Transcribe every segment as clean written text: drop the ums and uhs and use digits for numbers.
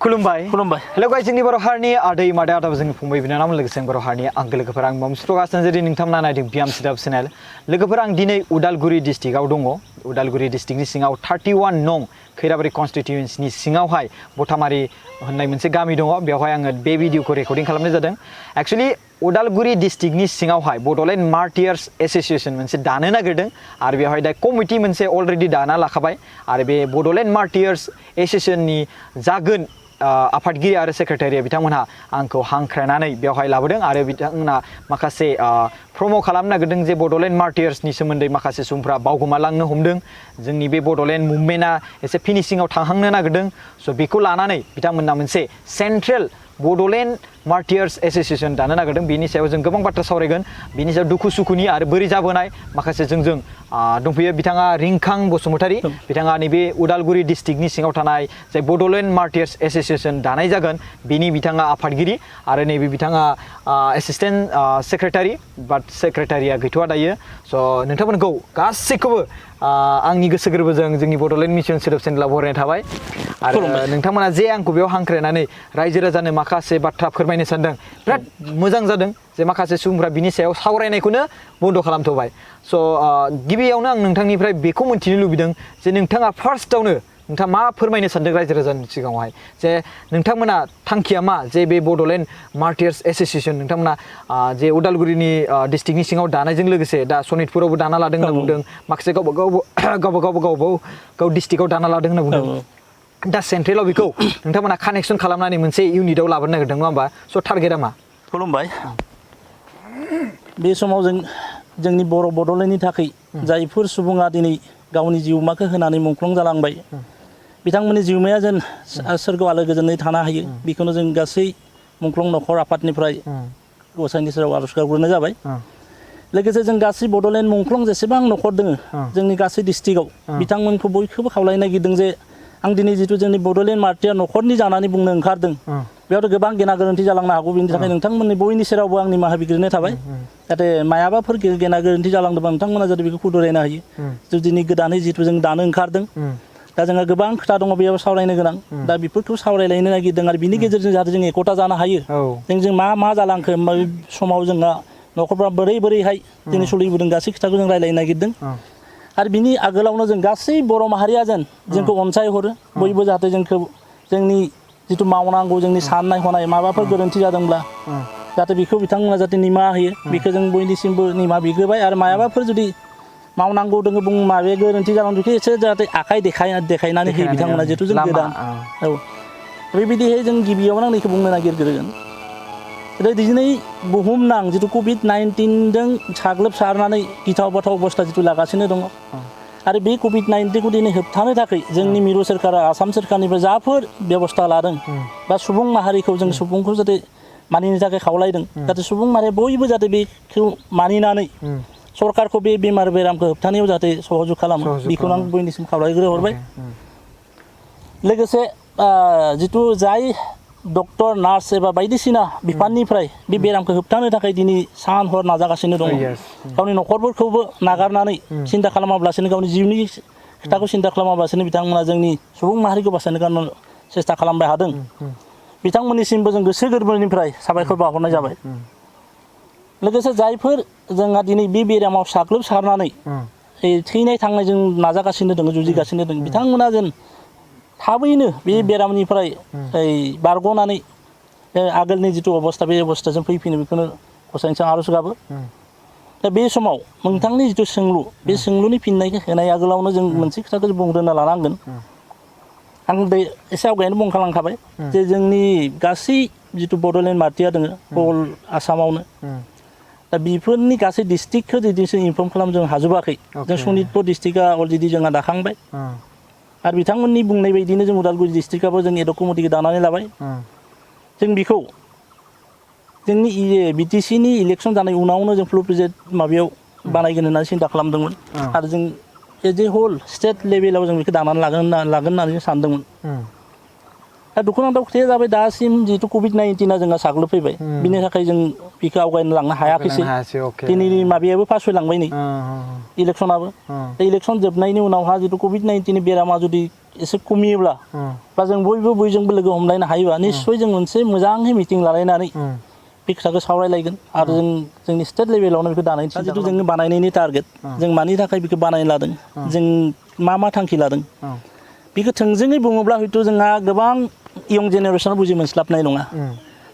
खुलुमबाय खुलुमबाय hello guys जोंनि बर' हारिनि आदै मादै आदा जोंनि फंबाय बिनानाव लोगोसे बर' हारिनि आंगो लोगोफोर आं प्रकाश जुदि नोंथांमोना नायदों बियाम सिदाब चेनेल लोगोफोर आं दिनै उदालगुरि डिस्ट्रिक्टआव दङ उदालगुरि डिस्ट्रिक्टनि सिङाव 31 नं खैराबारि कन्स्टिट्युएन्सिनि सिङावहाय बथामारि होननाय मोनसे गामि दङ बेवहाय आङो बे भिडिअखौ रेकर्डिं खालामनाय जादों एक्चुअली उदालगुरि डिस्ट्रिक्टनि सिङावहाय बड'लेण्ड मार्टियार्स एसोसिएशन मोनसे दानो नागिरदों आरो बेवहाय दा कमिटि मोनसे अलरेडि दाना लाखाबाय आरो बे बड'लेण्ड मार्टियार्स एसोसिएशननि जागोन आफादगिरि आरो सेक्रेटारिया बिथांमोनहा आंखौ हांख्रायनानै बेवहाय लाबोदों आरो बिथांमोना माखासे प्रमो खालामनो नागिरदों जे बड'लेण्ड मार्टियार्सनि सोमोन्दै माखासे सुबुंफ्रा बावगोमालांनो हमदों जोंनि बे बड'लेण्ड मुभमेन्टआ एसे फिनिशिंआव थांहांनो नागिरदों स' बेखौ लानानै बिथांमोनहा मोनसे सेन्ट्रेल बड'लेण्ड मार्टियार्स एसोसिएशन दानो नागिरदों बेनि सायाव जों गोबां बाथ्रा सावरायगोन बेनि सायाव दुखु सुखुनि आरो बोरै जाबोनाय माखासे जोंजों दंफैयो बिथाङा रिंखां बसुमतारी बिथाङा नैबे उदालगुरि डिस्ट्रिक्टनि सिङाव थानाय जाय बड'लेण्ड मार्टियार्स एसोसिएशन दानाय जागोन बिनि बिथाङा आफादगिरि आरो नैबे बिथाङा एसिस्टेन्ट सेक्रेटारि बाट सेक्रेटारिया गैथ'आ दायो स' नोंथांमोनखौ गासैखौबो आंनि गोसो गोरबोजों जोंनि बड'लेण्ड मिशन सोदोब चेनेलाव बरायनाय थाबाय आरो नोंथांमोना जे आंखौ बेयाव हांख्रायनानै रायजो राजानो माखासे बाथ्रा फोरमायनो सानदों बिराद मोजां जादों जे माखासे सुबुंफ्रा बिनि सायाव सावरायनायखौनो बन्द' खालामथ'बाय स' गिबियावनो आं नोंथांनिफ्राय बेखौ मिन्थिनो लुबैदों जे नोंथाङा फार्स्टआवनो नोंथाङा मा फोरमायनो सानदों रायजो राजानि सिगाङावहाय जे नोंथांमोना थांखिया मा जे बे बड'लेण्ड मार्टियार्स एसोसिएशन नोंथांमोना जे उदालगुरिनि डिस्ट्रिक्टनि सिङाव दानायजों लोगोसे दा सनितपुरावबो दाना लादों होनना बुंदों माखासे गाव डिस्ट्रिक्टआव दाना लादों होनना बुंदों दा सेन्ट्रेलाव बेखौ नोंथांमोना कानेक्सन खालामनानै मोनसे इउनिटआव लाबोनो नागिरदों नङा होमबा स' टारगेटआ मा खुलुमबाय बे समाव जोंनि बर' बड'लेण्डनि थाखाय जायफोर सुबुङा दिनै गावनि जिउमाखौ होनानै मुंख्लं जालांबाय बिथांमोननि जिउमाया जेन सोरगोआव आलो गोजोनै थानो हायो बेखौनो जों गासै मुंख्लं नखर आफादनिफ्राय गसाइनि सेराव आर'ज गाबग्रोनाय जाबाय लोगोसे जों गासै बड'लेण्ड मुंख्लं जेसेबां नखर दङ जोंनि गासै डिस्ट्रिक्टआव बिथांमोनखौ बयखौबो खावलायनो नागिरदों जे आं दिनै जिथु जोंनि बड'लेण्ड मार्टियार नखरनि जानानै बुंनो ओंखारदों बेयावथ' गोबां गेना गोरोन्थि जालांनो हागौ बेनि थाखाय नोंथांमोननि बयनि सेरावबो आंनि निमाहा बिग्रोनाय थाबाय जाहाथे मायाबाफोर गेना गोरोन्थि जालांदोंबा नोंथांमोना जाहाथे बेखौ सुद्रायनो हायो जिथु दिनै गोदानै जिथु जों दानो ओंखारदों दा जोंहा गोबां खोथा दङ बेयाव सावरायनो गोनां दा बेफोरखौ सावरायलायनो नागिरदों आरो बिनि गेजेरजों जाहाथे जों एकता जानो हायो जों मा जालांखो समाव जोंहा न'खरफ्रा बोरैहाय दिनै सोलिबोदों गासै खोथाखौ जों रायलायनो नागिरदों आरो बिनि आगोलावनो जों गासै बर' माहारिया जेन जोंखौ अनसायहरो बयबो जाहाथे जोंखौ जोंनि जिथु मावनांगौ जोंनि साननाय हनाय माबाफोर गोरोन्थि जादोंब्ला जाहाथे बेखौ बिथांमोना जाहाथे निमाहा होयो बेखौ जों बयनिसिमबो निमाहा बिग्रोबाय आरो मायाबाफोर जुदि मावनांगौ दङ माबे गोरोन्थि जालांदों बेखौ एसे जाहाथे आखाइ देखायनानै होयो बिथांमोना जिहेतु जों गोदान बेबायदिहाय जों गिबियावनो आं बेखौ बुंनो नागिरग्रोगोन दिनै बुहुमनां जिथु कभिड-19जों साग्लोबसारनानै गिथाव बाथाव अबस्था जिथु लागासिनो दङ आरो बे कभिड-19खौ दिनै होबथानो थाखाय जोंनि मिरु सोरखारा आसाम सोरखारनिफ्राय जाफोर बेबस्था लादों बा सुबुं माहारिखौ जों सुबुंखौ जाहाथे मानिनो थाखाय खावलायदों जाहाथे सुबुं माहारिया बयबो जाहाथे बेखौ मानिनानै सरकारखौ बे बेमार बेरामखौ होबथानायाव जाहाथे सहयोग खालामो बेखौनो आं बयनिसिम खावलायग्रो हरबाय लोगोसे जिथु जाय डक्टर नार्स एबा बायदिसिना बिफाननिफ्राय बे बेरामखौ होबथानो थाखाय दिनै सान हर नाजागासिनो दङ गावनि न'खरफोरखौबो नागारनानै सिन्था खालामाब्लासिनो गावनि जिउनि खोथाखौ सिन्था खालामाब्लासिनो बिथांमोना जोंनि सुबुं माहारिखौ बासायनो गारनो सेस्था खालामबाय हादों बिथांमोननिसिमबो जों गोसो गोरबोनिफ्राय साबायखर बावहरनाय जाबाय लोगोसे जायफोर जोंहा दिनै बे बेरामाव साग्लोबसारनानै थैनाय थांनाय जों नाजागासिनो दङ जुजिगासिनो दङ बिथांमोना जेन थाबैनो बे बेरामनिफ्राय बारग'नानै आगोलनि जिथु अबस्था बे अबस्थाजों फैफिनो बेखौनो गसाइनिसिम आर'ज गाबो दा बे समाव नोंथांनि जिथु सोंलु बे सोंलुनि फिननायखौ होनाय आगोलावनो जों मोनसे खोथाखौ बुंग्रोना लानांगोन आं बे एसे आवगायनो बुंखालांखाबाय जे जोंनि गासै जिथु बड'लेण्ड मार्टियार दङ अल आसामावनो दा बेफोरनि गासै डिस्ट्रिक्टखौ जुदि जों इनफर्म खालाम जों हाजोबाखै जों सनितपुर डिस्ट्रिक्टआ अलरेडि जोंहा दाखांबाय आरो बिथांमोननि बुंनाय बायदिनो जों उदालगुरि डिस्ट्रिक्टआबो जों एड' कमिटिखौ दानानै लाबाय जों बेखौ जोंनि बिटिसिनि इलेक्सन जानाय उनावनो जों फ्ल' प्रेजेन्ट माबायाव बानायगोन होननानै सिन्था खालामदोंमोन आरो जों एज ए हल स्टेट लेभेलाव जों बेखौ दानानै लागोन होननानै जों सानदोंमोन दा दुखुनांथाव खोथाया जाबाय दासिम जिहेतु कभिड-19 जोंहा साग्लोबफैबाय बिनि थाखाय जों बेखौ आवगायनो लांनो हायाखैसै दिनैनि माबायाबो पास होलांबाय नै इलेक्सनाबो दा इलेक्सन जोबनायनि उनावहा जितु कभिड-19 बेरामा जुदि एसे खमियोब्ला बा जों बयबो बयजोंबो लोगो हमलायनो हायोबा निस्सय जों मोनसे मोजाङै मिटिं लालायनानै बे खोथाखौ सावरायलायगोन आरो जोंनि स्टेट लेभेलावनो बेखौ दानायनि जितु जोङो बानायनायनि टारगेट जों मानि थाखाय बेखौ बानायनो लादों जों मा थांखि लादों बेखौ थोंजोङै बुङोब्ला हयथ' जोंहा गोबां इयं जेनेरेसना बुजि मोनस्लाबनाय नङा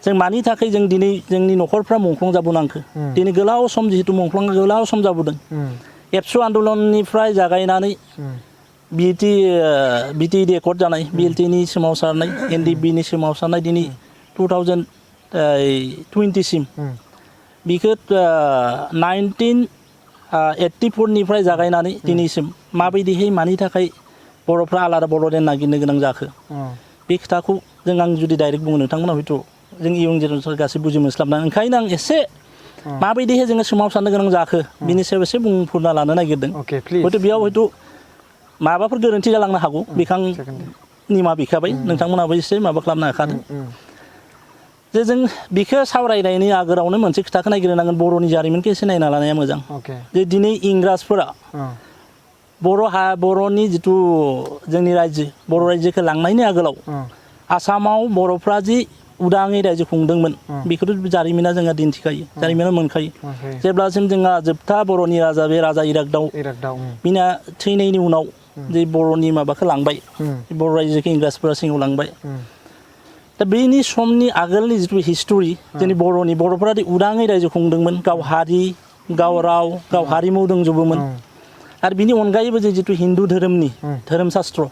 जों मानि थाखाय जों दिनै जोंनि न'खरफ्रा मुंख्लं जाबोनांखो दिनै गोलाव सम जिहेतु मुंख्लं गोलाव सम जाबोदों एबसु आन्दलननिफ्राय जागायनानै बिटिएडि एकर्ड जानाय बिएलटिनि सोमावसारनाय एनडिएफबिनि सोमावसारनाय दिनै 2020 सिम बेखौ 1984निफ्राय जागायनानै दिनैसिम माबायदिहै मानि थाखाय बर'फ्रा आलादा बड'लेण्ड नागिरनो गोनां जाखो बे खोथाखौ आं जुदि डाइरेक्ट बुङो नोंथांमोना हयथ' जों इयुन जेनेरेसन गासैबो बुजि मोनस्लाबना ओंखायनो आं एसे माबायदिहै जोङो सोमावसारनो गोनां जाखो बिनि सायाव एसे बुंफुरना लानो नागिरदों हयथ' बेयाव हयथ' माबाफोर गोरोन्थि जालांनो हागौ बेखौ आं निमाहा बिखाबाय नोंथांमोनाबो एसे माबा खालामनो हाखादों जे जों बेखौ सावरायनायनि आगोलावनो मोनसे खोथाखौ नायग्रोनांगोन बर'नि जारिमिनखौ एसे नायना लानाया मोजां जे दिनै इंराजफोरा बर'नि जिथु जोंनि रायजो बर' रायजोखौ लांनायनि आगोलाव आसामाव बर'फ्रा जि उदाङै रायजो खुंदोंमोन बेखौथ' जारिमिना जोंहा दिन्थिखायो जारिमिना मोनखायो जेब्लासिम जोंहा जोबथा बर'नि राजा बे राजा इरागदाव बिना थैनायनि उनाव जे बर'नि माबाखौ लांबाय बर' रायजोखौ इंराजफोरा सिङाव लांबाय दा बेनि समनि आगोलनि जिथु हिस्ट'रि जोंनि बर'फ्रा उदाङै रायजो खुंदोंमोन गाव हारि गाव राव गाव हारिमु दंजोबोमोन आरो बिनि अनगायैबो जों जिथु हिन्दु धोरोमनि धोरोम शास्त्र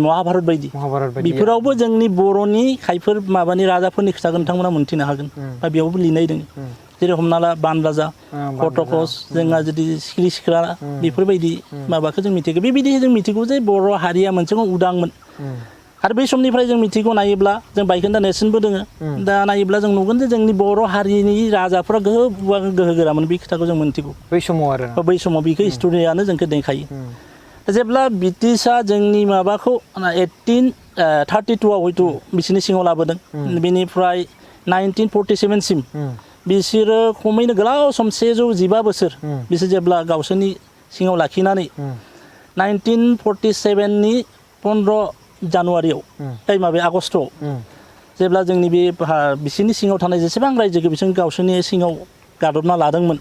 महाभारत बायदि बेफोरावबो जोंनि बर'नि खायफोर माबानि राजाफोरनि खोथाखौ नोंथांमोना मोन्थिनो हागोन बा बेयावबो लिरनाय दङ जेरै हमना ला बान राजा घट'कच जोंहा जुदि सिखिरि सिख्ला बेफोरबायदि माबाखौ जों मिथिगौ बेबायदि जों मिथिगौ जे बर' हारिया मोनसे उदांमोन आरो बै समनिफ्राय जों मिथिगौ नायोब्ला जों बायखोन्दा नेरसोनबो दोङो दा नायोब्ला जों नुगोन जे जोंनि बर' हारिनि राजाफ्रा गोहो गोरामोन बे खोथाखौ जों मोनथिगौ बै समाव बेखौ हिस्ट'रियानो जोंखौ देखायो जेब्ला ब्रिटिशआ जोंनि माबाखौ 1832आव हयथ' बिसोरनि सिङाव लाबोदों बेनिफ्राय 1947 सिम बिसोरो खमैनो गोलाव सम 115 बोसोर बिसोर जेब्ला गावसोरनि सिङाव लाखिनानै 1947नि 15 जानुवारियाव आगस्टआव जेब्ला जोंनि बे बिसोरनि सिङाव थानाय जेसेबां रायजोखौ बिसोर गावसोरनि सिङाव गादबना लादोंमोन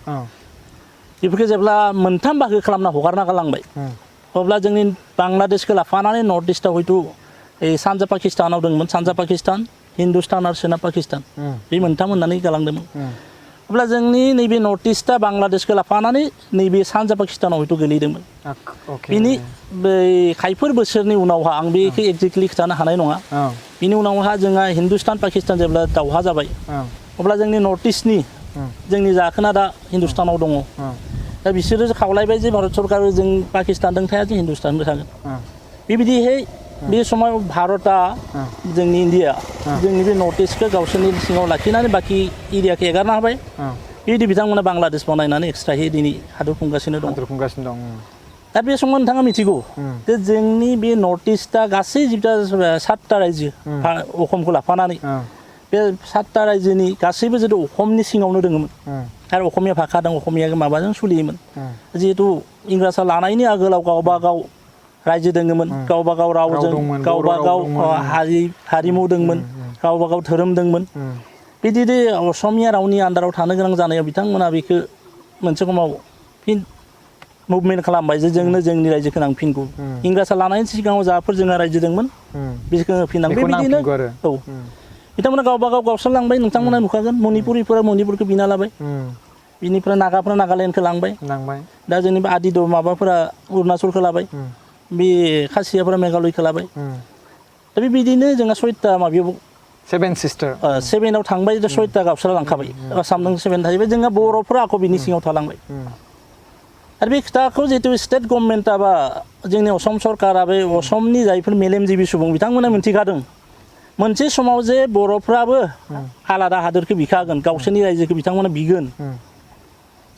बेफोरखौ जेब्ला मोनथाम बाहागो खालामना हगारना गालांबाय अब्ला जोंनि बांलादेशखौ लाफानानै नर्थ इस्टआव हयथ' सानजा पाकिस्तानाव दंमोन सानजा पाकिस्तान हिन्दुस्तान आरो सोनाब पाकिस्तान बे मोनथाम होननानै गालांदोंमोन अब्ला जोंनि नैबे नर्थ इस्टआ बांलादेशखौ लाफानानै नैबे सानजा पाकिस्तानाव हयथ' गोलैदोंमोन बिनि बै खायफोर बोसोरनि उनावहा आं बेखौ एक्जेक्टलि खिथानो हानाय नङा बिनि उनावहा जोंहा हिन्दुस्तान पाकिस्तान जेब्ला दावहा जाबाय अब्ला जोंनि नर्थ इस्टनि जोंनि जाखोना दा हिन्दुस्तानाव दङ दा बिसोरो खावलायबाय जे भारत सरकार जों पाकिस्तानजों थाया जों हिन्दुस्तानजों थागोन बेबायदिहै बे समाव भारतआ जोंनि इन्डिया जोंनि बे नर्थ इस्टखौ गावसोरनि सिङाव लाखिनानै बाखि एरियाखौ एगारना होबाय बेबायदि बिथांमोना बांलादेश बनायनानै एक्सट्रायै दिनै हादर खुंगासिनो दं दा बे समाव नोंथाङा मिथिगौ जे जोंनि बे नर्थ इस्टआ गासै जिथा 7टा रायजो अखमखौ लाफानानै बे 7टा रायजोनि गासैबो जितु अखमनि सिङावनो दङमोन आरो अखमिया भाषा दं अखमिया माबाजों सोलियोमोन जिहेतु इंराजआ लानायनि आगोलाव गावबा गाव रायजो दङमोन गावबा गाव रावजों गावबा गाव हारिमु दंमोन गावबा गाव धोरोम दंमोन बिदिनो असमिया रावनि आन्दाराव थानो गोनां जानायाव बिथांमोना बेखौ मोनसे समाव फिन मुभमेन्ट खालामबाय जे जोंनो जोंनि रायजोखौ नांफिनगौ इंराजआ लानायनि सिगाङाव जाफोर जोंहा रायजो दंमोन बिसोरखौ होफिननांगौ बेबायदिनो औ बिथांमोना गावबा गाव गावस्रालांबाय नोंथांमोना नुखागोन मणिपुरिफोरा मणिपुरखौ बिना लाबाय बिनिफ्राय नागाफोरा नागालेण्डखौ लांबाय दा जेनेबा आदि माबाफोरा अरुणाचलखौ लाबाय बे खासियाफोरा मेघालयखौ लाबाय दा बेबायदिनो जोंहा 6टा माबायाव 7आव थांबाय 6टा गावस्रा लांखाबाय आसामजों 7 थाहैबाय जोंहा बर'फोरा आख' बिनि सिङाव थालांबाय आरो बे खोथाखौ जिहेतु स्टेट गभर्नमेन्टआ बा जोंनि असम सरकारा बे असमनि जायफोर मेलेमजिबि सुबुं बिथांमोना मिथिखादों मोनसे समाव जे बर'फ्राबो आलादा हादोरखौ बिखागोन गावसोरनि रायजोखौ बिथांमोना बिगोन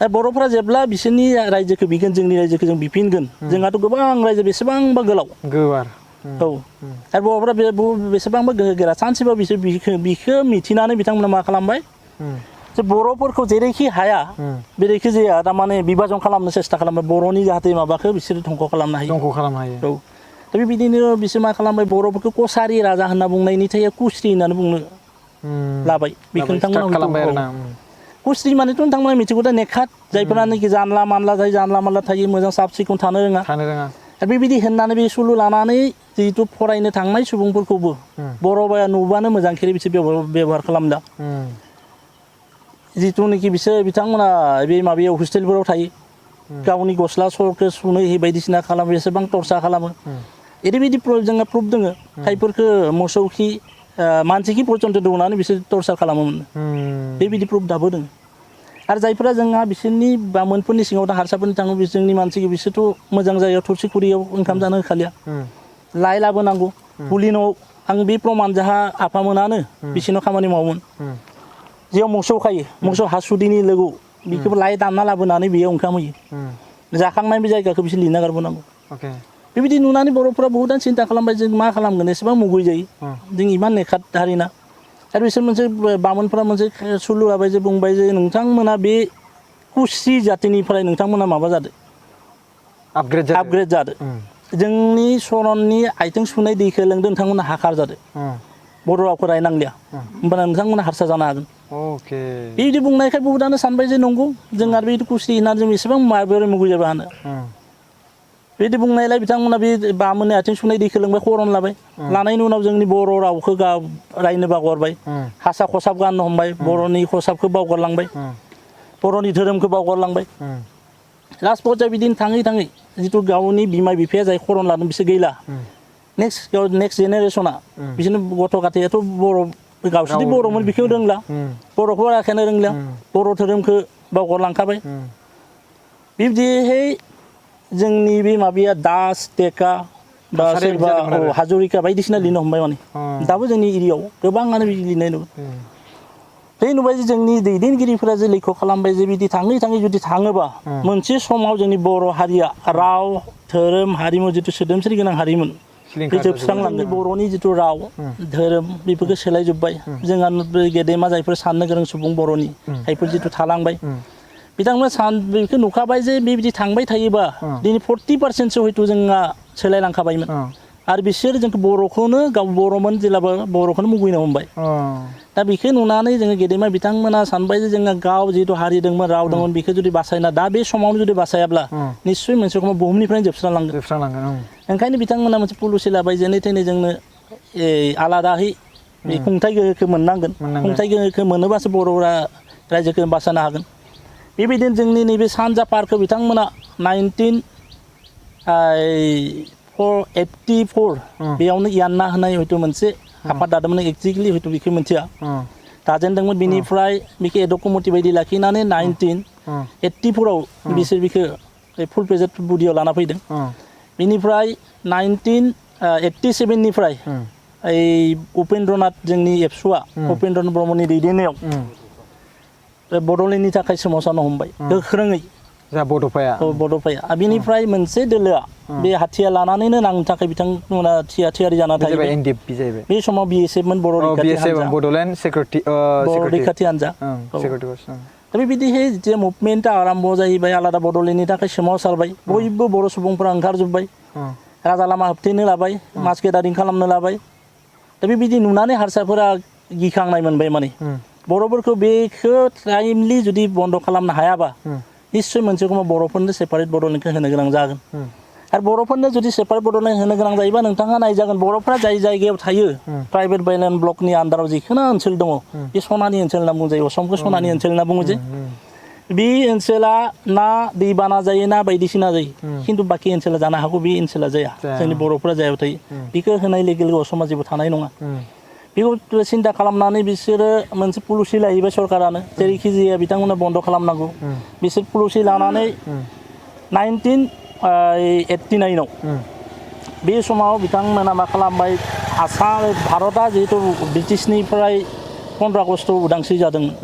दा बर'फ्रा जेब्ला बिसोरनि रायजोखौ बिगोन जोंनि रायजोखौ जों बिफिनगोन जोंहाथ' गोबां रायजो बेसेबांबा गोलाव औ आरो बर'फोरा बेसेबांबा गोहोगोरा सानसेबा बिसोर बिखौ मिथिनानै बिथांमोना मा खालामबाय जे बर'फोरखौ जेरैखि हाया बेरैखि जाया थारमाने बिभाजन खालामनो सेस्था खालामबाय बर'नि जाहाथे माबाखौ बिसोरो धंख' खालामनो हायो औ दा बेबायदिनो बिसोर मा खालामबाय बर'फोरखौ कसारि राजा होनना बुंनायनि थाखाय कुस्रि होननानै बुंनो लाबाय बेखौ नोंथांमोना कुस्रि मानेथ' नोंथांमोना मिथिगौ दा नेखात जायफोरानोखि जानला मानला जायो जानला मानला थायो मोजां साब सिखोन थानो रोङा आरो बेबायदि होननानै बे सुलु लानानै जिहेतु फरायनो थांनाय सुबुंफोरखौबो बर' बाया नुबानो मोजां खेरि बिसोर बेबहार खालामदा जिथुनाखि बिसोर बिथांमोना बे माबायाव हस्टेलफोराव थायो गावनि गस्ला सरखौ सुनो बायदिसिना खालामो बेसेबां टर्चा खालामो ओरैबायदि जोंहा प्रुफ दङ खायफोरखौ मोसौ खि मानसि खि पर्यन्त दौनानै बिसोर टर्चार खालामोमोन बेबायदि प्रुफ दाबो दङ आरो जायफोरा जोंहा बिसोरनि बामोनफोरनि सिङाव दा हारसाफोरनि थाङो जोंनि मानसिखौ बिसोरथ' मोजां जायगायाव थुरसि खुरियाव ओंखाम जानो होखालिया लाइ लाबोनांगौ पुलिनाव आं बे प्रमान जाहा आफामोनानो बिसोरनाव खामानि मावोमोन जेयाव मोसौ खायो मोसौ हासुदैनि लोगो बेखौबो लाइ दानना लाबोनानै बेयाव ओंखाम होयो जाखांनाय बे जायगाखौ बिसोर लिरना गारबोनांगौ बेबायदि नुनानै बर'फोरा बहुद सिन्था खालामबाय जों मा खालामगोन एसेबां मुगै जायो जों इमान नेखात हारिना आरो बिसोर मोनसे बामोनफोरा मोनसे सुलु लाबाय जे बुंबाय जे नोंथांमोना बे कुस्रि जातिनिफ्राय नोंथांमोना माबा जादों आपग्रेड जादों जोंनि सरननि आथिं सुनाय दैखौ लोंदों नोंथांमोना हाखार जादों बर' रावखौ रायनांलिया होमबाना नोंथांमोना हारसा जानो हागोन बेबायदि बुंनायखाय बहुदानो सानबाय जे नंगौ जों आरो बेबायदि कुस्रि होननानै जों एसेबां माबोरै मुगै जाबा हानो बिदि बुंनायलाय बिथांमोना बे बामोननि आथिं सुनाय दैखौ लोंबाय खरन लाबाय लानायनि उनाव जोंनि बर' रावखौ रायनो बावगारबाय हासा खसाब गाननो हमबाय बर'नि खसाबखौ बावगारलांबाय बर'नि धोरोमखौ बावगारलांबाय लास्ट पर्यायाव बिदिनो थाङै थाङै जिथु गावनि बिमा बिफाया जाय खरन लादों बिसोर गैला नेक्स्ट जेनेरेसना बिसोरनो गथ' गथायाथ' बर' गावसोरनि बर'मोन बेखौ रोंला बर'खौ रायखांनो रोंला बर' धोरोमखौ बावगारलांखाबाय बिब्दिहाय जोंनि बे माबाया दास टेका बा सोरबा हाजरिका बायदिसिना लिरनो हमबाय माने दाबो जोंनि एरियायाव गोबाङानो बिदि लिरनाय नुयो बे नुबाय जे जोंनि दैदेनगिरिफोरा जे लैखो खालामबाय जे बिदि थाङै थाङै जुदि थाङोबा मोनसे समाव जोंनि बर' हारिया राव धोरोम हारिमु जिथु सोदोमस्रि गोनां हारिमोन बे जोबस्रांलांगोन बर'नि जिथु राव धोरोम बेफोरखौ सोलायजोब्बाय जोंहा गेदेमा जायफोर साननो गोरों सुबुं बर'नि जायफोर जिथु थालांबाय बिथांमोना बेखौ नुखाबाय जे बेबायदि थांबाय थायोबा दिनै 40% हयथ' जोंहा सोलायलांखाबायमोन आरो बिसोर जोंखौ बर'खौनो गाव बर'मोन जेब्लाबो बर'खौनो मुगैनो हमबाय दा बेखौ नुनानै जोङो गेदेमा बिथांमोना सानबाय जे जोंहा गाव जिथु हारि दंमोन राव दंमोन बेखौ जुदि बासायना दा बे समावनो जुदि बासायाब्ला निस्सय मोनसे समाव बुहुमनिफ्रायनो जोबस्रांलांगोन ओंखायनो बिथांमोना मोनसे पलिसि लाबाय जेने थेने जोंनो आलादाहै बे खुंथाइ गोहोखौ मोननांगोन खुंथाइ गोहोखौ मोनोबासो बर'फोरा रायजोखौ बासायनो हागोन बेबायदिनो जोंनि नैबे सानजा पार्कखौ बिथांमोना 1984 बेयावनो यान्ना होनाय हयथ' मोनसे आफाद दादोंमोन एक्जेक्टलि हयथ' बेखौ मिथिया दाजेनदोंमोन बिनिफ्राय बेखौ एडकमिटि बायदि लाखिनानै 1984 बिसोर बेखौ फुल प्रेजेन्ट बडियाव लाना फैदों बेनिफ्राय 1987 निफ्राय उपेन्द्रनाथ जोंनि एबसुआ उपेन्द्रनाथ ब्रह्मनि दैदेननायाव बड'लेण्डनि थाखाय सोमावसारनो हमबाय गोख्रोङै बड'फाया बिनिफ्राय मोनसे दोलोआ बे हाथियार लानानैनो नांनो थाखाय बिथांमोना थियारि जाना थायो बे समाव BSFमोन बर' रैखाथि हान्जा दा बेबायदिहाय जे मुभमेन्टआ आराम्भ जाहैबाय आलादा बड'लेण्डनि थाखाय सोमावसारबाय बयबो बर' सुबुंफोरा ओंखारजोब्बाय राजा लामा होबथेनो लाबाय मास गेदारिं खालामनो लाबाय दा बेबायदि नुनानै हारसाफोरा गिखांनाय मोनबाय माने बर'फोरखौ बेखौ टाइमलि जुदि बन्द' खालामनो हायाबा निस्सय मोनसे समाव बर'फोरनो सेपारेट बड'लेण्डखौ होनो गोनां जागोन आरो बर'फोरनो जुदि सेपारेट बड'लेण्ड होनो गोनां जायोबा नोंथाङा नायजागोन बर'फ्रा जाय जायगायाव थायो प्राइभेट बाइलेण्ड ब्लकनि आन्दाराव जिखुनु ओनसोल दङ बे सनानि ओनसोल होनना बुंजायो असमखौ सनानि ओनसोल होनना बुङो जे बे ओनसोला ना दैबाना जायो ना बायदिसिना जायो खिन्थु बाखि ओनसोला जानो हागौ बे ओनसोला जाया जोंनि बर'फोरा जायाव थायो बेखौ होनाय लोगो लोगो असमा जेबो थानाय नङा बेखौ सिन्था खालामनानै बिसोरो मोनसे पलिसि लाहैबाय सरकारानो जेरैखि जाया बिथांमोना बन्द' खालामनांगौ बिसोर पलिसि लानानै 1989 बे समाव बिथांमोना मा खालामबाय आसाम भारतआ जिहेतु ब्रिटिशनिफ्राय 15 आगस्ट उदांस्रि जादोंमोन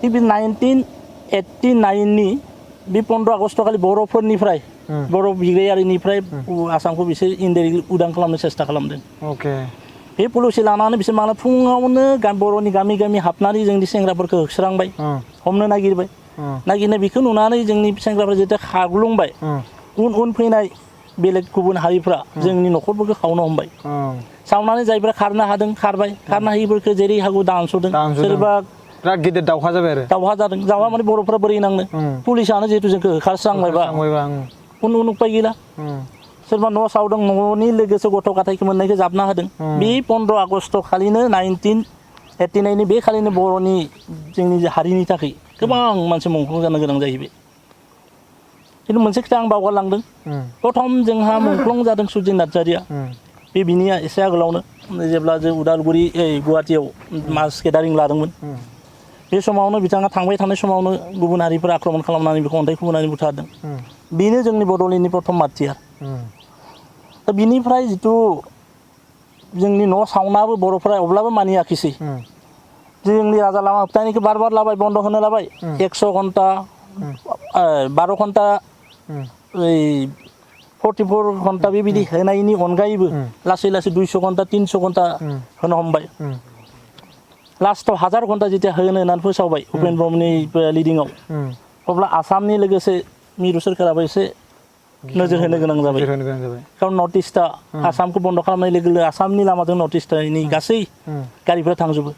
थिग बे 1989 नि बे 15 आगस्ट खालि बर'फोरनिफ्राय बर' बिग्रायारिनिफ्राय आसामखौ बिसोर इनडाइरेक्टलि उदां खालामनो सेस्था खालामदों बे पलिसि लानानै बिसोर माला फुङावनो बर'नि गामि गामि हाबनानै जोंनि सेंग्राफोरखौ होस्रांबाय हमनो नागिरबाय नागिरनाय बेखौ नुनानै जोंनि सेंग्राफ्रा जेथिया खारग्लुंबाय उन फैनाय बेलेग गुबुन हारिफ्रा जोंनि न'खरफोरखौ खावनो हमबाय सावनानै जायफ्रा खारनो हादों खारबाय खारनो हायिफोरखौ जेरै हागौ दानस'दों सोरबा बिराद गिदिर दावहा जाबाय आरो दावहा जादों दावहा माने बर'फ्रा बोरै नांनो पुलिसानो जिहेतु जोंखौ होखारस्रांबायबा उन उपाय गैला सोरबा न' सावदों न'नि लोगोसे गथ' गथायखौ मोननायखौ जाबना होदों बे 15 आगस्ट खालिनो 1989 बे खालिनो बर'नि जोंनि हारिनि थाखाय गोबां मानसि मुंख्लं जानो गोनां जाहैबाय खिन्थु मोनसे खोथा आं बावगारलांदों प्रथम जोंहा मुंख्लं जादों सुजित नार्जारिया बे बिनिया एसे आगोलावनो जेब्ला जों उदालगुरि गुवाहाटियाव मास गेदारिं लादोंमोन बे समावनो बिथाङा थांबाय थानाय समावनो गुबुन हारिफोरा आक्रमण खालामनानै बेखौ अन्थाइ खुबैनानै बुथारदों बेनो जोंनि बड'लेण्डनि प्रथम मार्टियार दा बिनिफ्राय जिथु जोंनि न' सावनाबो बर'फ्रा अब्लाबो मानियाखिसै जोंनि राजा लामा होबथानायखौ बार लाबाय बन्द होनो लाबाय 100 घन्टा 12 घन्टा 44 घन्टा बेबायदि होनायनि अनगायैबो लासै लासै 200 घन्टा 300 घन्टा होनो हमबाय लास्टआव 1000 घन्टा जेथिया होनो होननानै फोसावबाय उपेन ब्रह्मनि लिडिंआव अब्ला आसामनि लोगोसे मिरु सोरखाराबो एसे नोजोर होनो गोनां जाबाय खारन नर्थ इस्टआ आसामखौ बन्द खालामनाय लोगो लोगो आसामनि लामाजों नर्थ इस्टनि गासै गारिफ्रा थांजोबो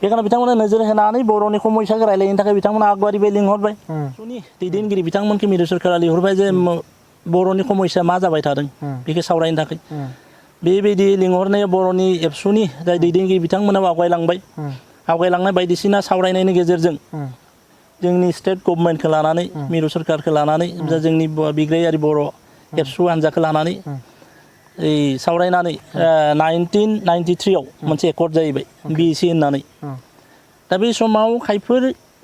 बेखायनो बिथांमोना नोजोर होनानै बर'नि समस्याखौ रायलायनो थाखाय बिथांमोना आगबारिबाय लिंहरबाय दैदेनगिरि बिथांमोनखौ मिरु सोरखारा लिंहरबाय जे बर'नि समस्या मा जाबाय थादों बेखौ सावरायनो थाखाय बेबायदि लिंहरनायाव बर'नि एबसुनि जाय दैदेनगिरि बिथांमोनाबो आवगायलांनाय बायदिसिना सावरायनायनि गेजेरजों जोंनि स्टेट गभर्नमेन्टखौ लानानै मिरु सोरखारखौ लानानै जोंनि बिग्रायारि बर' एबसु हान्जाखौ लानानै सावरायनानै 1993 आव मोनसे एकर्ड जाहैबाय बिएसि होननानै दा बे समाव खायफोर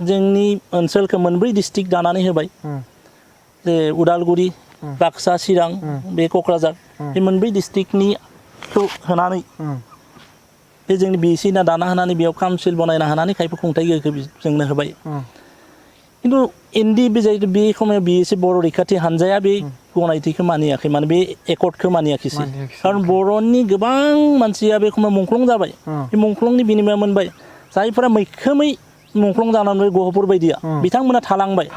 जोंनि ओनसोलखौ मोनब्रै डिस्ट्रिक्ट दानानै होबाय जे उदालगुरि बाक्सा चिरां बे क'क्राझार बे मोनब्रै डिस्ट्रिक्टनिखौ होनानै बे जोंनि बिएसि ना दाना होनानै बेयाव काउन्सिल बनायना होनानै खायफा खुंथाय गोहोखौ जोंनो होबाय खिन्थु एनडि जायथु बे समाव बिएसि बर' रैखाथि हानजाया बे गनायथिखौ मानियाखै माने बे एकर्डखौ मानियाखिसै खारन बर'नि गोबां मानसिया बे समाव मुंख्लं जाबाय बे मुंख्लंनि बिनिमय मोनबाय जायफोरा मैखोमै मुंख्लं जानानै गहपुर बायदिया बिथांमोना थालांबाय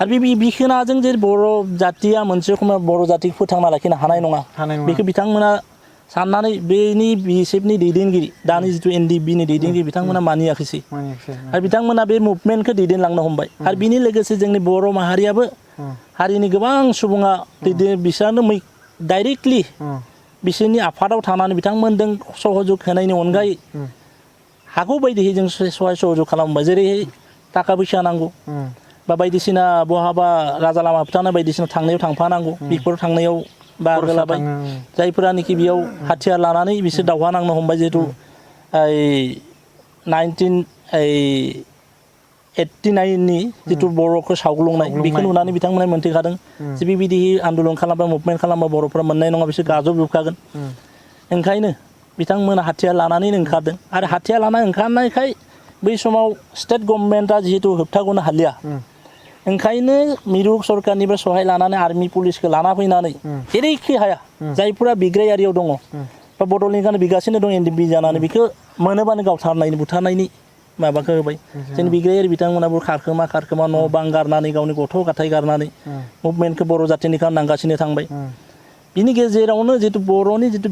आरो बे बिखोनाजों जे बर' जातिया मोनसे समाव बर' जातिखौ फोथांना लाखिनो हानाय नङा बेखौ बिथांमोना साननानै बेनि बिएसएफनि दैदेनगिरि दानि जिथु एनडिबिनि दैदेनगिरि बिथांमोना मानियाखिसै आरो बिथांमोना बे मुभमेन्टखौ दैदेनलांनो हमबाय आरो बिनि लोगोसे जोंनि बर' माहारियाबो हारिनि गोबां सुबुङा बिसोरनो डाइरेक्टलि बिसोरनि आफादाव थानानै बिथांमोनजों सहयोग होनायनि अनगायै हागौ बायदियै जों सहाय सहयोग खालामबाय जेरैहाय थाखा फैसा नांगौ बा बायदिसिना बहाबा राजा लामा होबथानाय बायदिसिना थांनायाव थांफानांगौ बेफोर थांनायाव बाहागो लाबाय जायफोरानोखि बेयाव हाथियार लानानै बिसोर दावहा नांनो हमबाय जिहेतु 1989 नि जिथु बर'खौ सावग्लुंनाय बेखौ नुनानै बिथांमोना मोनथिखादों जे बेबायदि आन्दलन खालामबा मुभमेन्ट खालामबा बर'फ्रा मोननाय नङा बिसोर गाजबजोबखागोन ओंखायनो बिथांमोना हाथियार लानानै ओंखारदों आरो हाथियार लाना ओंखारनायखाय बै समाव स्टेट गभर्नमेन्टआ जिहेतु होबथागनो हालिया ओंखायनो मिरु सरकारनिफ्राय सहाय लानानै आर्मि पुलिसखौ लाना फैनानै जेरैखि हाया जायफोरा बिग्रायारियाव दङ बा बड'लेण्डआनो बिगासिनो दं एनडिबि जानानै बेखौ मोनोबानो गावथारनायनि बुथारनायनि माबाखौ होबाय जोंनि बिग्रायारि बिथांमोनाबो खारखोमा न' बां गारनानै गावनि गथ' गथाय गारनानै मुभमेन्टखौ बर' जाथिनि खालामनांगासिनो थांबाय बिनि गेजेरावनो जितु बर'नि जितु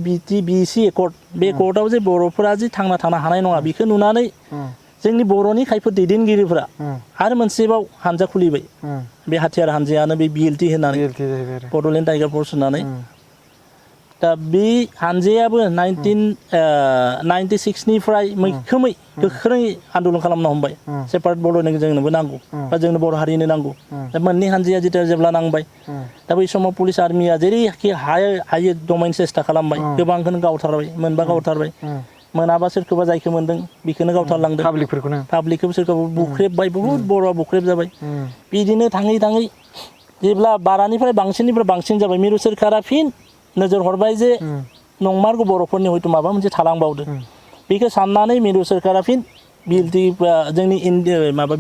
बिएसि एकर्ड बे एकर्डआव जे बर'फोरा जे थांना थानो हानाय नङा बेखौ नुनानै जोंनि बर'नि खायफा दैदेनगिरिफोरा आरो मोनसेबाव हानजा खुलिबाय बे हाथियार हानजायानो बे बिएलटि होननानै बड'लेण्ड टाइगार फर्स होननानै दा बे हानजायाबो 1996 निफ्राय मैखोमै गोख्रै आन्दलन खालामनो हमबाय सेपारेट बड'लेण्ड जोंनोबो नांगौ बा जोंनो बर' हारिनो नांगौ दा मोननै हानजाया जेब्ला नांबाय दा बै समाव पुलिस आर्मिया जेरैखि हायो दमायनो सेस्था खालामबाय गोबांखौनो गावथारबाय मोनबा गावथारबाय मोनाबा सोरखौबा जायखौ मोनदों बेखौनो गावथारलांदों पाब्लिकखौबो सोरखौबा बुख्रेबबाय बुहुत बर'आ बुख्रेब जाबाय बिदिनो थाङै जेब्ला बारानिफ्राय बांसिन जाबाय मिरु सोरखारा फिन नोजोर हरबाय जे नंमारगौ बर'फोरनि हयथ' माबा मोनसे थालांबावदों बेखौ साननानै मिरु सोरखारा फिन बिएलटि जोंनि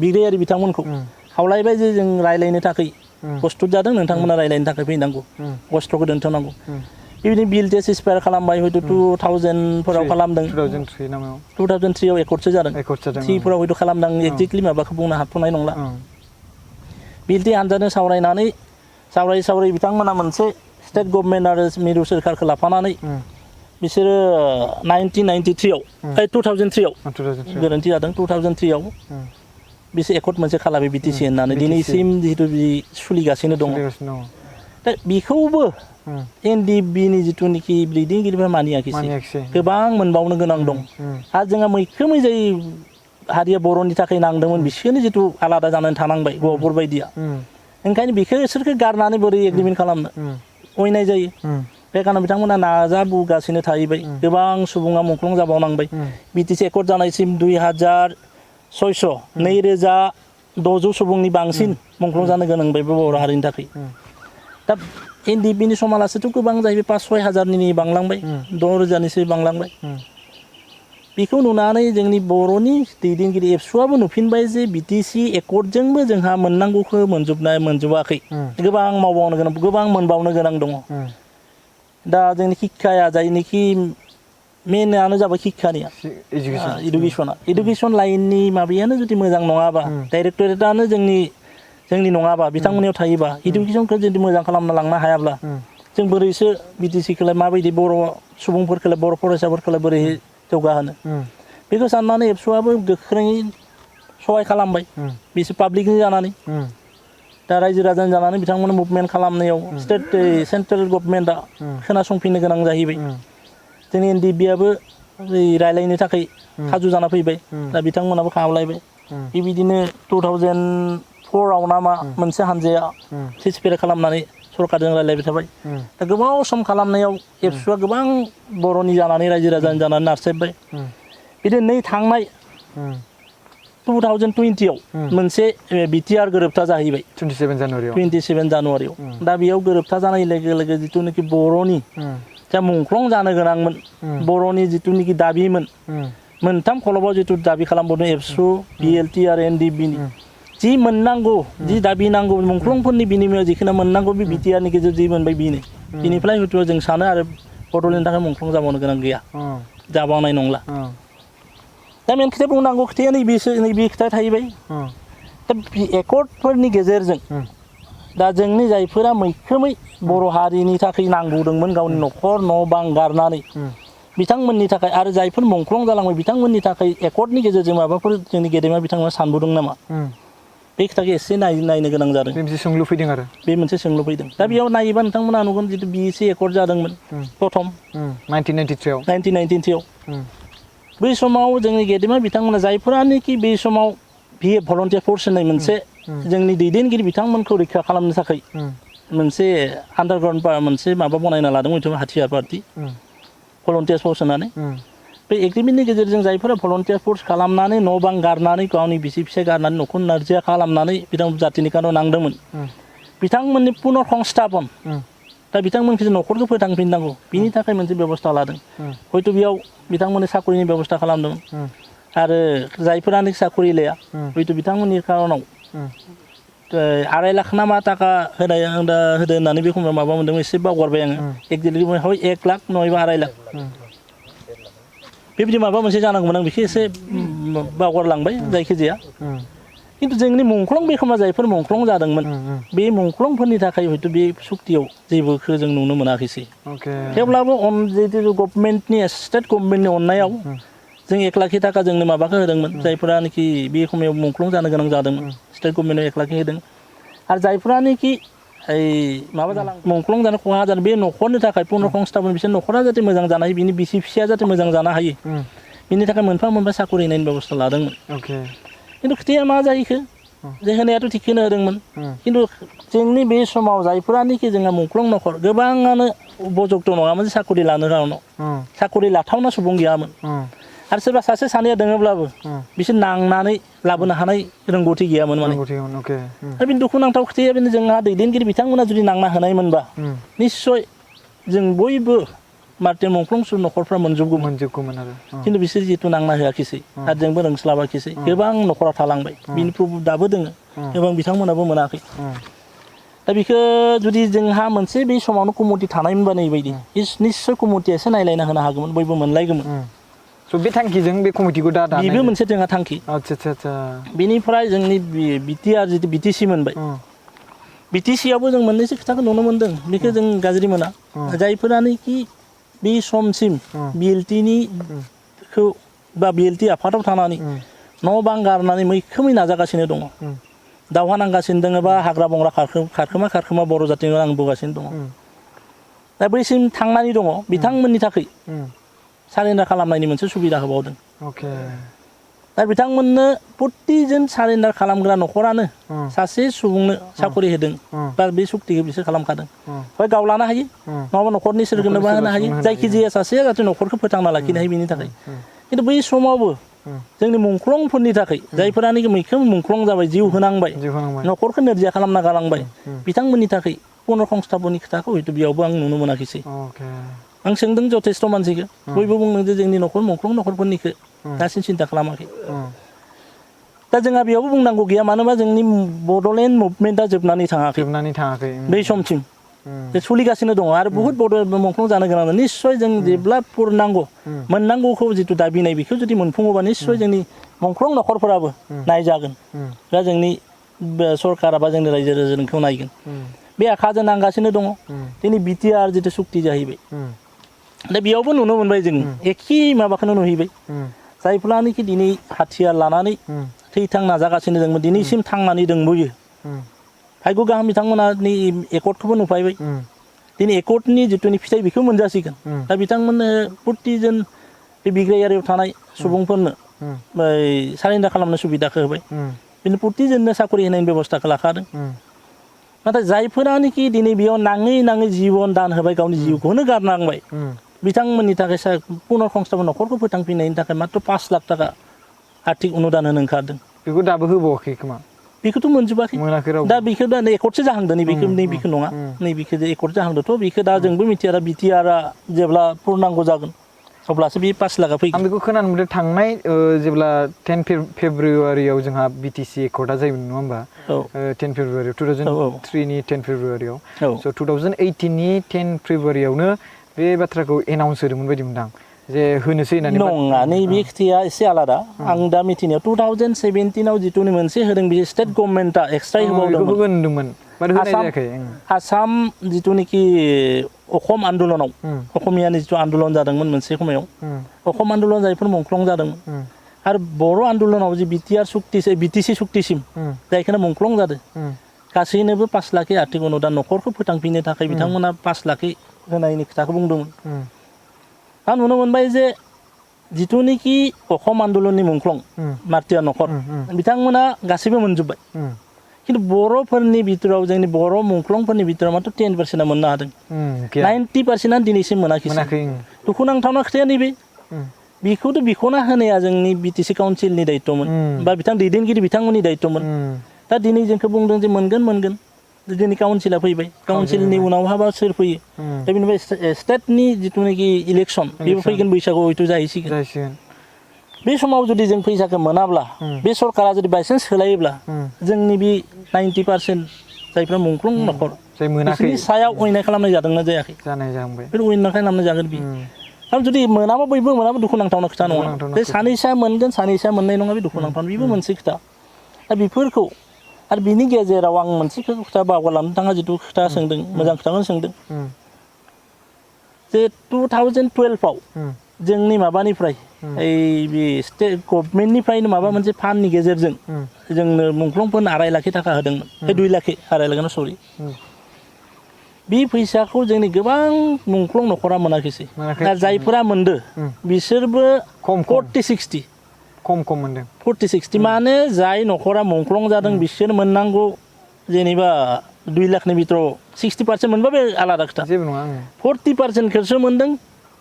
बिग्रायारि बिथांमोनखौ खावलायबाय जे जों रायलायनो थाखाय प्रस्तुत जादों नोंथांमोना रायलायनो थाखाय फैनांगौ अस्त्रखौ दोनथ'नांगौ बेबायदिनो बिल टेस्ट एक्सपायार खालामबाय हयथ' 2000 फोराव खालामदों 2003 नामाव 2003 आव एकर्डसो जादों 3 फोराव हयथ' खालामदों एक्जेक्टलि माबाखौ बुंनो हाथ'नाय नंला बिल टि हानजाजों सावरायनानै सावराय बिथांमोना मोनसे स्टेट गभर्नमेन्ट आरो मिरु सोरखारखौ लाफानानै बिसोरो 1993 आव 2003 आव गोरोन्थि जादों 2003 आव बिसोर एकर्ड मोनसे खालामो बिटिसि होननानै दिनैसिम जिहेतु सोलिगासिनो दङ दा बेखौबो एनडिबिनि जिथुनिखि दैदेनगिरिफोरा मानियाखिसै गोबां मोनबावनो गोनां दं आरो जोंहा मैखोमै जाय हारिया बर'नि थाखाय नांदोंमोन बिसोरनो जिथु आलादा जानानै थानांबाय गहपुर बायदिया ओंखायनो बिसोरखौ गारनानै बोरै एग्रिमेन्ट खालामनो अयनाय जायो बे खारनाव बिथांमोना नाजाबोगासिनो थाहैबाय गोबां सुबुङा मुंख्लं जाबावनांबाय बिटिसि एकर्ड जानायसिम 2600 सुबुंनि बांसिन मुंख्लं जानो गोनां जाबाय बर' हारिनि थाखाय दा एनडिबिनि समालासेथ' गोबां जाहैबाय 5-6 हाजारनि बांलांबाय 6000निसो बांलांबाय बेखौ नुनानै जोंनि बर'नि दैदेनगिरि एबसुआबो नुफिनबाय जे बिटिसि एकर्डजोंबो जोंहा मोननांगौखौ मोनजोबाखै गोबां मावबावनो गोनां गोबां मोनबावनो गोनां दङ दा जोंनि शिक्षाया जायनिखि मेनआनो जाबाय शिक्षानिया इडुकेसन लाइननि माबायानो जुदि मोजां नङाबा डाइरेक्टरेटआनो जोंनि नङाबा बिथांमोननियाव थायोबा इडुकेसनखौ जुदि मोजां खालामना लांनो हायाब्ला जों बोरैसो बिटिसिखौलाय माबायदि बर' सुबुंफोरखौलाय बर' फरायसाफोरखौलाय बोरै जौगाहोनो बेखौ साननानै एबसुआबो गोख्रोङै सहाय खालामबाय बिसोर पाब्लिकनि जानानै दा रायजो राजानि जानानै बिथांमोना मुभमेन्ट खालामनायाव सेन्ट्रेल गभर्नमेन्टआ खोनासंफिननो गोनां जाहैबाय जोंनि एनडिबिआबो रायलायनो थाखाय खाजु जाना फैबाय दा बिथांमोनाबो खालामलायबाय बेबायदिनो 2004 आव नामा मोनसे हानजाया सिसपेर खालामनानै सरकारजों रायलायबाय थाबाय दा गोबाव सम खालामनायाव एबसुआ गोबां बर'नि जानानै रायजो राजानि जानानै नारसेबबाय बिदिनो नै थांनाय 2020 आव मोनसे बिटिआर गोरोबथा जाहैबाय 27 जानुवारियाव दा बेयाव गोरोबथा जानाय लोगो लोगो जिथुनाखि बर'नि जा मुंख्लं जानो गोनांमोन बर'नि जिथुनाखि दाबिमोन मोनथाम खलबाव जिथु दाबि खालामबोदों एबसु बिएलटि आरो एनडिबिनि जि मोननांगौ जि दाबि नांगौ मुंख्लंफोरनि बिनिमयाव जिखिनि मोननांगौ बे बिटिआरनि गेजेराव जि मोनबाय बिनिफ्राय हयथ' जों सानो आरो बड'लेण्डनि थाखाय मुंख्लं जाबावनो गोनां गैया जाबावनाय नंला दा मेन खोथा बुंनांगौ खोथाया नैबे खोथा थाहैबाय दा एकर्डफोरनि गेजेरजों दा जोंनि जायफोरा मैखोमै बर' हारिनि थाखाय नांगौदोंमोन गावनि न'खर न' बां गारनानै बिथांमोननि थाखाय आरो जायफोर मुंख्लं जालांबाय बिथांमोननि थाखाय एकर्डनि गेजेरजों माबाफोर जोंनि गेदेमा बिथांमोना सानबोदों नामा बे खोथाखौ एसे नायनो गोनां जादों बे मोनसे सोंलु फैदों आरो बे मोनसे सोंलु फैदों दा बेयाव नायोबा नोंथांमोना नुगोन जितु बिएसि एकर्ड जादोंमोन प्रथम 1993 आव बै समाव जोंनि गेदेमा बिथांमोना जायफोरानोखि बै समाव बिए भलन्टियार फर्स होननाय मोनसे जोंनि दैदेनगिरि बिथांमोनखौ रैखा खालामनो थाखाय मोनसे आन्डारग्राउन्ड मोनसे माबा बनायना लादोंमोन हाथियार पार्टि भलन्टियार फर्स होननानै बे एग्रिमेन्टनि गेजेरजों जायफोरा भलन्टियार फर्स खालामनानै न' बां गारनानै गावनि बिसि फिसाय गारनानै न'खर नारजिया खालामनानै बिथांमोन जातिनि कारनाव नांदोंमोन बिथांमोननि पुनर संस्थापन दा बिथांमोनखौ न'खरखौ फोथांफिननांगौ बिनि थाखाय मोनसे बेबस्था लादों हयथ' बेयाव बिथांमोननि साखरिनि बेबस्था खालामदोंमोन आरो जायफोरानो साखरि लाया हयथ' बिथांमोननि कारनाव 2.5 लाख ना मा थाखा होदों होननानै बे समाव माबा मोन्दोंमोन एसे बावगारबाय आङो एक्जेक्टलि 1 लाख नङाबा 2.5 लाख बेबायदि माबा मोनसे जानांगौमोन आं बेखौ एसे बावगारलांबाय जायखिजाया खिन्थु जोंनि मुंख्लं बे समाव जायफोर मुंख्लं जादोंमोन बे मुंख्लंफोरनि थाखाय हयथ' बे सुक्तियाव जेबोखौ जों नुनो मोनाखैसै थेवब्लाबो जितु गभर्नमेन्टनि स्टेट गभर्नमेन्टनि अननायाव जों 1 लाख थाखा जोंनो माबाखौ होदोंमोन जायफोरानोखि बे समाव मुंख्लं जानो गोनां जादोंमोन स्टेट गभर्नमेन्टआव 1 लाख होदों आरो जायफोरानोखि माबा जालां मुंख्लं जानो खहा जादों बे न'खरनि थाखाय पुनर संस्थापन बिसोर न'खरा जाहाथे मोजां जानो हायो बिनि बिसि फिसाया जाहाथे मोजां जानो हायो बिनि थाखाय मोनफा साखरि होनायनि बेबस्था लादोंमोन खिन्थु खोथाया मा जाहैखो जे होनायाथ' थिगखौनो होदोंमोन खिन्थु जोंनि बे समाव जायफोरानोखि जोंहा मुंख्लं न'खर गोबाङानो उपजुक्त नङामोन साखरि लानो रावनाव साखरि लाथावना सुबुं गैयामोन आरो सोरबा सासे सानैया दङब्लाबो बिसोर नांनानै लाबोनो हानाय रोंगौथि गैयामोन माने दा बेनि दुखुनांथाव खोथाया बेनो जोंहा दैदेनगिरि बिथांमोना जुदि नांना होनायमोनबा निस्सय जों बयबो मार्टिन मुंख्लं न'खरफ्रा मोनजोबगौमोन आरो खिन्थु बिसोर जिहेतु नांना होआखिसै आरो जोंबो रोंस्लाबाखिसै गोबां न'खरा थालांबाय बिनि दाबो दोङो गोबां बिथांमोनाबो मोनाखै दा बेखौ जुदि जोंहा मोनसे बे समावनो कमिटि थानायमोनबा नैबायदि निस्सय कमिटिया एसे नायलायना होनो हागौमोन बयबो मोनलायगौमोन स' बे थांखिजों बे कमिटिखौ दा दानाय बेबो मोनसे जोंहा थांखि आदसा बेनिफ्राय जोंनि बिटिआर जितु बिटिसि मोनबाय बिटिसियावबो जों मोननैसो खोथाखौ नुनो मोनदों बेखौ जों गाज्रि मोना जायफोरानोखि बे समसिम बिएलटिनिखौ बा बिएलटि आफादाव थानानै न' बां गारनानै मैखोमै नाजागासिनो दङ दावहा नांगासिनो दङ बा हाग्रा बंग्रा खारखोमा बर' जाथिनि नांबोगासिनो दङ दा बैसिम थांनानै दङ बिथांमोननि थाखाय सारेन्डार खालामनायनि मोनसे सुबिदा होबावदों दा बिथांमोननो प्रतिजन सारेन्डार खालामग्रा न'खरानो सासे सुबुंनो साखरि होदों बा बे सुक्तिखौ बिसोर खालामखादों हय गाव लानो हायो नङाबा न'खरनि सोरखौनोबा होनो हायो जायखिजाया सासेया जाहाथे न'खरखौ फोथांना लाखिनो हायो बेनि थाखाय खिन्थु बै समावबो जोंनि मुंख्लंफोरनि थाखाय जायफोरानोखि मैखोम मुंख्लं जाबाय जिउ होनांबाय न'खरखौ नोरजिया खालामना गालांबाय बिथांमोननि थाखाय पुनर्संस्थापननि खोथाखौ हयथ' बेयावबो आं नुनो मोनाखिसै आं सोंदों जथेस्थ' मानसिखौ बयबो बुंदों जे जोंनि मुंख्लं न'खरफोरनिखौ दासिम सिन्था खालामाखै दा जोंहा बेयावबो बुंनांगौ गैया मानोना जोंनि बड'लेण्ड मुभमेन्टआ जोबनानै थाङाखै बै समसिम सोलिगासिनो दङ आरो बुहुत मुंख्लं जानो गोनां निस्सय जों जेब्ला पुरनांगौ मोननांगौखौ जिथु दाबिनाय बेखौ जुदि मोनफुङोबा निस्सय जोंनि मुंख्लं न'खरफोराबो नायजागोन दा जोंनि सरकारा बा जोंनि रायजो राजाखौ नायगोन बे आखाजों नांगासिनो दङ दिनै बिटिआर जिथु सुक्ति जाहैबाय दा बेयावबो नुनो मोनबाय जों एखे माबाखौनो नुहैबाय जायफोरानोखि दिनै हाथियार लानानै थैथां नाजागासिनो दंमोन दिनैसिम थांनानै दंबोयो भाग्य गाहाम बिथांमोना एकर्डखौबो नुफायबाय दिनै एकर्डनि जिथुनि फिथाइ बेखौ मोनजासिगोन दा बिथांमोननो प्रतिजन बे बिग्रायारियाव थानाय सुबुंफोरनो सारेन्डार खालामनो सुबिदाखौ होबाय बिदिनो प्रतिजननो साखरि होनायनि बेब'स्थाखौ लाखादों नाथाय जायफोरानोखि दिनै बेयाव नाङै जिबन दान होबाय गावनि जिउखौनो गारनांबाय बिथांमोननि थाखाय पुनर्संस्थापन न'खरखौ फोथांफिननायनि थाखाय मात्र 5 लाख थाखा आर्थिक अनुदान होनो ओंखारदों बेखौ दाबो होबावाखै खोमा बेखौथ' मोनजोबाखै दा बेखौ दा एकर्डसो जाहांदों नैबेखौ नङा नैबेखौ एकर्ड जाहांदोंथ' बेखौ दा जोंबो मिथिया दा बिटिआरआ जेब्ला पुरनांगौ जागोन अब्लासो बे 5 लाखा फैगोन आं बेखौ खोनानो मोनदों थांनाय जेब्ला 10 फेब्रुवारियाव जोंहा बिटिसि एकर्डआ जायोमोन नङा होमबा 10 फेब्रुवारियाव 2003नि 10 फेब्रुवारियाव स' 2018नि 10 फेब्रुवारियावनो बे बाथ्राखौ एनाउन्स होदोंमोन बायदि मोनदां जे होनोसै होननानै नङा नैबे खोथाया एसे आलादा आं दा मिथिनायाव 2017आव जिथुनि मोनसे होदों बे स्टेट गभर्नमेन्टआ एक्सट्रा होबावदोंमोन आसाम जिथुनिखि अखम आन्दलनाव अखमियानि जिथु आन्दलन जादोंमोन मोनसे समायाव अखम आन्दलन जायफोर मुंख्लं जादोंमोन आरो बर' आन्दलनाव जि बिटिसि सुक्तिसिम जायखौनो मुंख्लं जादों गासैनोबो 5 लाख आर्थिक अनुदान न'खरखौ फोथांफिननो थाखाय बिथांमोना 5 लाख होनायनि खोथाखौ बुंदोंमोन आं नुनो मोनबाय जे जिथुनिखि अखम आन्दलननि मुंख्लं मार्टियार न'खर बिथांमोना गासैबो मोनजोब्बाय खिन्थु बर'फोरनि बिथोराव जोंनि बर' मुंख्लंफोरनि बिथोराव मात्र 10%आ मोननो हादों 90%आ दिनैसिम मोनाखै दुखुनांथावना खोथाया नैबे बेखौथ' बिख'ना होनाया जोंनि बिटिसि काउन्सिलनि दायित्वमोन बा दैदेनगिरि बिथांमोननि दायित्वमोन दा दिनै जोंखौ बुंदों जे मोनगोन दिनै काउन्सिला फैबाय काउन्सिलनि उनाव हाबा सोर फैयो दा बेनिफ्राय स्टेटनि जिथुनाखि इलेक्सन बेबो फैगोन बैसागुआव हयथ' जाहैसिगोन बे समाव जुदि जों फैसाखौ मोनाब्ला बे सरकारा जुदि बायसान्स सोलायोब्ला जोंनि बे 90% जायफ्रा मुंख्लं न'खर बिसोरनि सायाव अयनाय खालामनाय जादोंना जायाखै बे अयनाय खालामनाय जागोन बि आरो जुदि मोनाबा बयबो मोनाबा दुखुनांथावना खोथा नङा बे सानैसोआ मोनगोन सानैसोआ मोननाय नङा बे दुखुनांथावना बेबो मोनसे खोथा दा बेफोरखौ आरो बिनि गेजेराव आं मोनसे खोथा बावगारलांनो थाङा जिथु खोथा सोंदों मोजां खोथाखौनो सोंदों जे 2012आव जोंनि माबानिफ्राय बे स्टेट गभर्नमेन्टनिफ्रायनो माबा मोनसे फान्डनि गेजेरजों जोंनो मुंख्लंफोरनो 2.5 लाख थाखा होदोंमोन 2 लाख 2.5 लाख सरि बे फैसाखौ जोंनि गोबां मुंख्लं न'खरा मोनाखैसै दा जायफोरा मोनदो बिसोरबो 40-60 खम मोनदों 40-60 माने जाय न'खरा मुंख्लं जादों बिसोर मोननांगौ जेनेबा 2 लाखनि बिथोराव 60% मोनबा बे आलादा खोथा 40%खौसो मोनदों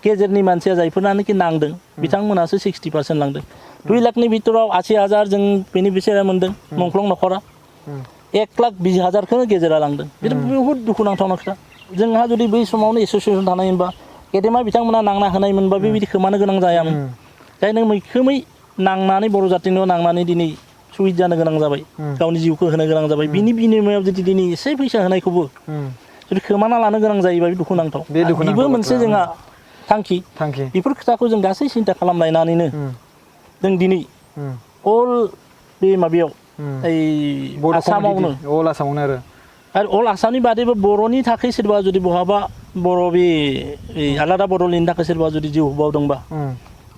गेजेरनि मानसिया जायफोरनाखि नांदों बिथांमोनासो 60% लांदों 2 लाखनि बिथोराव 80,000 जों बेनिफिसियारि मोनदों मुंख्लं न'खरा 1,20,000खौनो गेजेरा लांदों बे बहुद दुखुनांथावना खोथा जोंहा जुदि बै समावनो एस'सियेसन थानाय मोनबा गेदेमा बिथांमोना नांना होनाय मोनबा बेबायदि खोमानो गोनां जायामोन जायनो मैखोमै नांनानै बर' जातिनियाव नांनानै दिनै सुइट जानो गोनां जाबाय गावनि जिउखौ होनो गोनां जाबाय बिनि बिनिमयाव जुदि दिनै एसे फैसा होनायखौबो जुदि खोमाना लानो गोनां जायोबा बे दुखुनांथाव बेबो मोनसे जोंहा थांखि बेफोर खोथाखौ जों गासै सिन्था खालामलायनानैनो जों दिनै अल बे माबायाव आसामावनो आरो अल आसामनि बादैबो बर'नि थाखाय सोरबा जुदि बहाबा बर' बे आलादा बड'लेण्डनि थाखाय सोरबा जुदि जिउ होबावदोंबा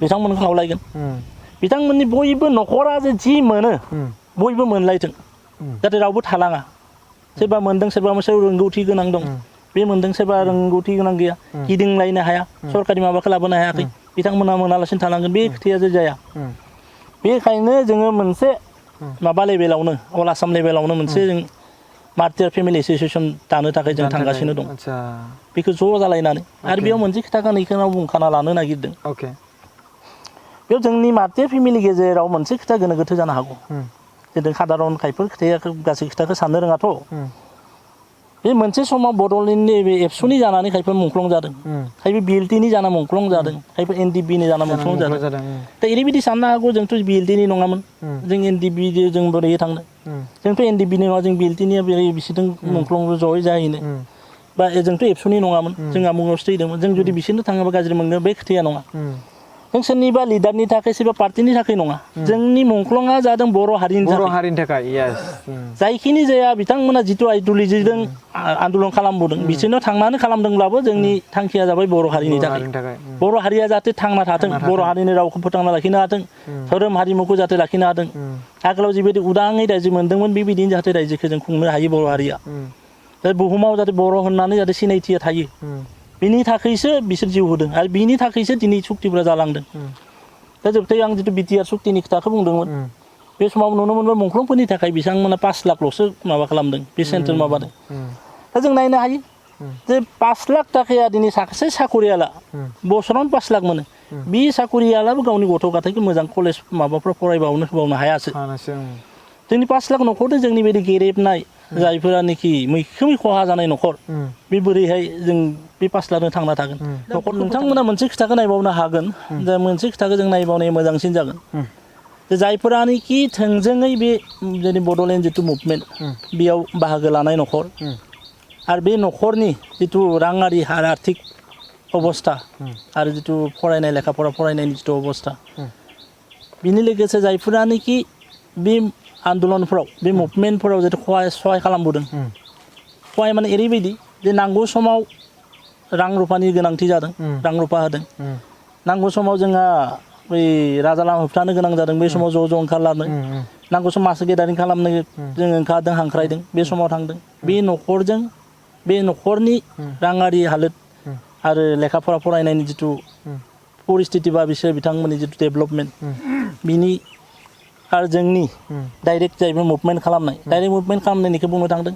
बिथांमोनखौ खावलायगोन बिथांमोननि बयबो न'खरा जि मोनो बयबो मोनलायथों जाहाथे रावबो थालाङा सोरबा मोनदों सोरबा रोंगौथि गोनां दं बे मोनदों सोरबा रोंगौथि गोनां गैया गिदिंलायनो हाया सरकारि माबाखौ लाबोनो हायाखै बिथांमोना मोनालासिनो थालांगोन बे खोथाया जे जाया बेखायनो जोङो मोनसे माबा लेभेलावनो अल आसाम लेभेलावनो मोनसे जों मार्टियार फेमिलि एसोसिएसन दानो थाखाय जों थांगासिनो दं बेखौ ज' जालायनानै आरो बेयाव मोनसे खोथाखौ नैखौनाव बुंखाना लानो नागिरदों बेयाव जोंनि मार्टियार फेमिलि गेजेराव मोनसे खोथा गोनो गोथो जानो हागौ जों साधारन खायफोर खोथाया गासै खोथाखौ साननो रोङाथ' बे मोनसे समाव बड'लेण्डनि बे एबसुनि जानानै खायफा मुंख्लं जादों खायफा बिएलटिनि जाना मुंख्लं जादों खायफा एनडिबिनि जाना मुंख्लं जादों दा ओरैबायदि साननो हागौ जोंथ' बिएलटिनि नङामोन जों एनडिबि जों बोरै थांनो जोंथ' एनडिबिनि नङा जों बिएलटिनिया बोरै बिसोरजों मुंख्लं जयै जाहैनो बा जोंथ' एबसुनि नङामोन जोंहा मुङावसो थैदोंमोन जों जुदि बिसोरनो थाङोबा गाज्रि मोनगोन बे खोथाया नङा जों सोरनिबा लिडारनि थाखाय सोरबा पार्टिनि थाखाय नङा जोंनि मुंख्लंआ जादों बर' हारिनि थाखाय जायखिनि जाया बिथांमोना जिथु आइडिय'लजिजों आन्दलन खालामबोदों बिसोरनो थांनानै खालामदोंब्लाबो जोंनि थांखिया जाबाय बर' हारिनि थाखाय बर' हारिया जाहाथे थांना थाथों बर' हारिनि रावखौ फोथांना लाखिनो हाथों धोरोम हारिमुखौ जाहाथे लाखिनो हाथों आगोलाव जिबायदि उदाङै रायजो मोन्दोंमोन बेबायदिनो जाहाथे रायजोखौ जों खुंनो हायो बर' हारिया बुहुमाव जाहाथे बर' होननानै जाहाथे सिनायथिया थायो बिनि थाखायसो बिसोर जिउ होदों आरो बिनि थाखायसो दिनै सुक्तिफोरा जालांदों दा जोबथाय आं जिथु बिटिआर सुक्तिनि खोथाखौ बुंदोंमोन बे समाव नुनो मोनबाय मुंख्लंफोरनि थाखाय बिथांमोना 5 लाखल'सो माबा खालामदों बे सेन्ट्रेल माबादों दा जों नायनो हायो जे 5 लाख थाखाया दिनै सासे साखरियाला बोसोरावनो 5 लाख मोनो बे साखरियालाबो गावनि गथ' गथायखौ मोजां कलेज माबाफ्राव होबावनो हायासो जोंनि 5 लाख न'खरजों जोंनि बायदि गेरेबनाय जायफोरानोखि मैखोमै खहा जानाय न'खर बे बोरैहाय जों बे 5 लाखनो थांना थागोन नोंथांमोना मोनसे खोथाखौ नायबावनो हागोन दा मोनसे खोथाखौ जों नायबावनाया मोजांसिन जागोन जे जायफोरानोखि थोंजोङै बे जोंनि बड'लेण्ड जिथु मुभमेन्ट बेयाव बाहागो लानाय न'खर आरो बे न'खरनि जिथु राङारि आरो आर्थिक अबस्था आरो जिथु फरायनाय लेखाफोरा फरायनायनि जिथु अबस्था बिनि लोगोसे जायफोरानोखि बे आन्दलनफोराव बे मुभमेन्टफोराव जिथु सहाय खालामबोदों सहाय माने ओरैबायदि जे नांगौ समाव रां रुफानि गोनांथि जादों रां रुफा होदों नांगौ समाव जोंहा बै राजा लामा होबथानो गोनां जादों बे समाव ज' ओंखारलांदों नांगौ समाव मास गेदारिं खालामनो जों ओंखारदों हांख्रायदों बे समाव थांदों बे न'खरजों बे न'खरनि राङारि हालोद आरो लेखाफोरा फरायनायनि जिथु परिस्थिति बा बिसोर बिथांमोननि जिथु डेभेलपमेन्ट बिनि आरो जोंनि डाइरेक्ट जाहैबाय मुभमेन्ट खालामनाय डाइरेक्ट मुभमेन्ट खालामनायनिखौ बुंनो थांदों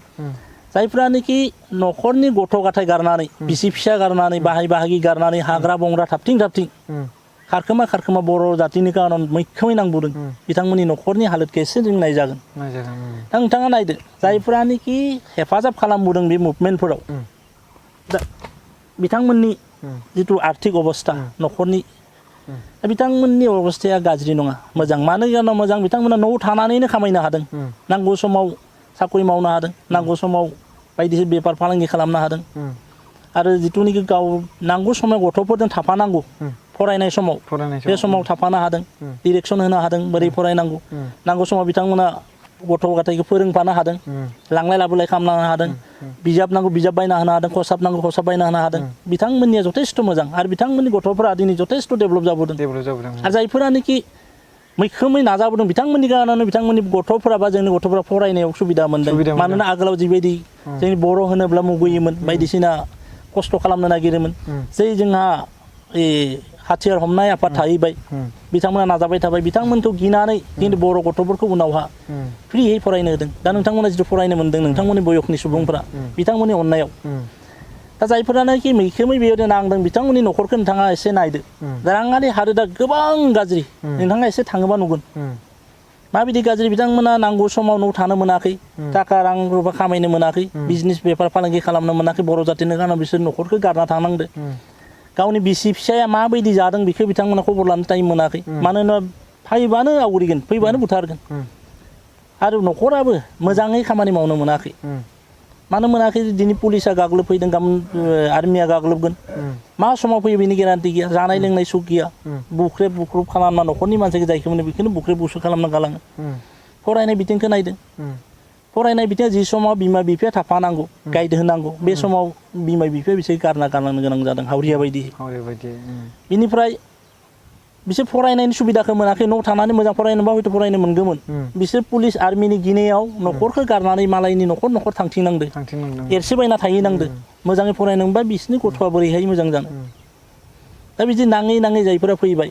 जायफ्रानोखि न'खरनि गथ' गथाय गारनानै बिसि फिसा गारनानै बाहाय बाहागि गारनानै हाग्रा बंग्रा थाबथिं खारखोमा बर' जातिनि कारन मैखोमै नांबोदों बिथांमोननि न'खरनि हालोदखौ एसे जों नायजागोन दा नोंथाङा नायदो जायफ्रानोखि हेफाजाब खालामबोदों बे मुभमेन्टफोराव दा बिथांमोननि जिथु आर्थिक अबस्था न'खरनि बिथांमोननि अबस्थाया गाज्रि नङा मोजां मानो होनोब्ला मोजां बिथांमोना न'आव थानानैनो खामायनो हादों नांगौ समाव साख्रि मावनो हादों नांगौ समाव बायदिसिना बेफार फालांगि खालामनो हादों आरो जिथुनिखि गाव नांगौ समाव गथ'फोरजों थाफानांगौ फरायनाय समाव बे समाव थाफानो हादों डिरेक्सन होनो हादों बोरै फरायनांगौ नांगौ समाव बिथांमोना गथ' गथायखौ फोरोंफानो हादों लांलाय लाबोलाय खालामनो हादों बिजाब नांगौ बिजाब बायना होनो हादों खसाब नांगौ खसाब बायना होनो हादों बिथांमोननिया जथेस्थ' मोजां आरो बिथांमोननि गथ'फोरा दिनै जथेस्थ' डेभेलप जाबोदों आरो जायफोरानोखि मैखोमै नाजाबोदों बिथांमोननि कारनावनो बिथांमोननि गथ'फोरा बा जोंनि गथ'फोरा फरायनायाव सुबिदा मोनदों मानोना आगोलाव जिबायदि जोंनि बर' होनोब्ला मुगैयोमोन बायदिसिना खस्थ' खालामनो नागिरोमोन जै जोंहा हाथियार हमनाय आफाद थाहैबाय बिथांमोना नाजाबाय थाबाय बिथांमोनखौ गिनानै खिन्थु बर' गथ'फोरखौ उनावहा फ्रियै फरायनो होदों दा नोंथांमोना जिथु फरायनो मोनदों नोंथांमोननि बयसनि सुबुंफोरा बिथांमोननि अननायाव दा जायफोरानोखि मैखोमै बेयाव नांदों बिथांमोननि न'खरखौ नोंथाङा एसे नायदो राङारि हालोदा गोबां गाज्रि नोंथाङा एसे थाङोबा नुगोन माबायदि गाज्रि बिथांमोना नांगौ समाव न' थानो मोनाखै थाखा रां रुफा खामायनो मोनाखै बिजनेस बेफार फालांगि खालामनो मोनाखै बर' जातिनि गानाव बिसोर न'खरखौ गारना थांनांदो गावनि बिसि फिसाया माबायदि जादों बेखौ बिथांमोना खबर लानो टाइम मोनाखै मानोना फैबानो आवग्रिगोन फैबानो बुथारगोन आरो न'खराबो मोजाङै खामानि मावनो मोनाखै मानो मोनाखै दिनै पुलिसा गाग्लोबफैदों गाबोन आर्मिया गाग्लोबगोन मा समाव फैयो बेनि गेरान्टि गैया जानाय लोंनाय सुख गैया बुख्रेब बुख्रुब खालामना न'खरनि मानसिखौ जायखौ मोनो बेखौनो बुख्रेब बुख्रुब खालामना गालाङो फरायनाय बिथिंखौ नायदों फरायनाय बिथिङाव जि समाव बिमा बिफाया थाफानांगौ गाइड होनांगौ बे समाव बिमा बिफाया बिसोर गारना गालांनो गोनां जादों हावरिया बायदि बिनिफ्राय बिसोर फरायनायनि सुबिदाखौ मोनाखै न'आव थानानै मोजां फरायनोबा हयथ' फरायनो मोनगौमोन बिसोर पुलिस आर्मिनि गिनायाव न'खरखौ गारनानै मालायनि न'खर थांथिंनांदों एरसोबायना थाहैनांदों मोजाङै फरायनोबा बिसोरनि गथ'आ बोरैहाय मोजां जानो दा बिदि नाङै जायफोरा फैबाय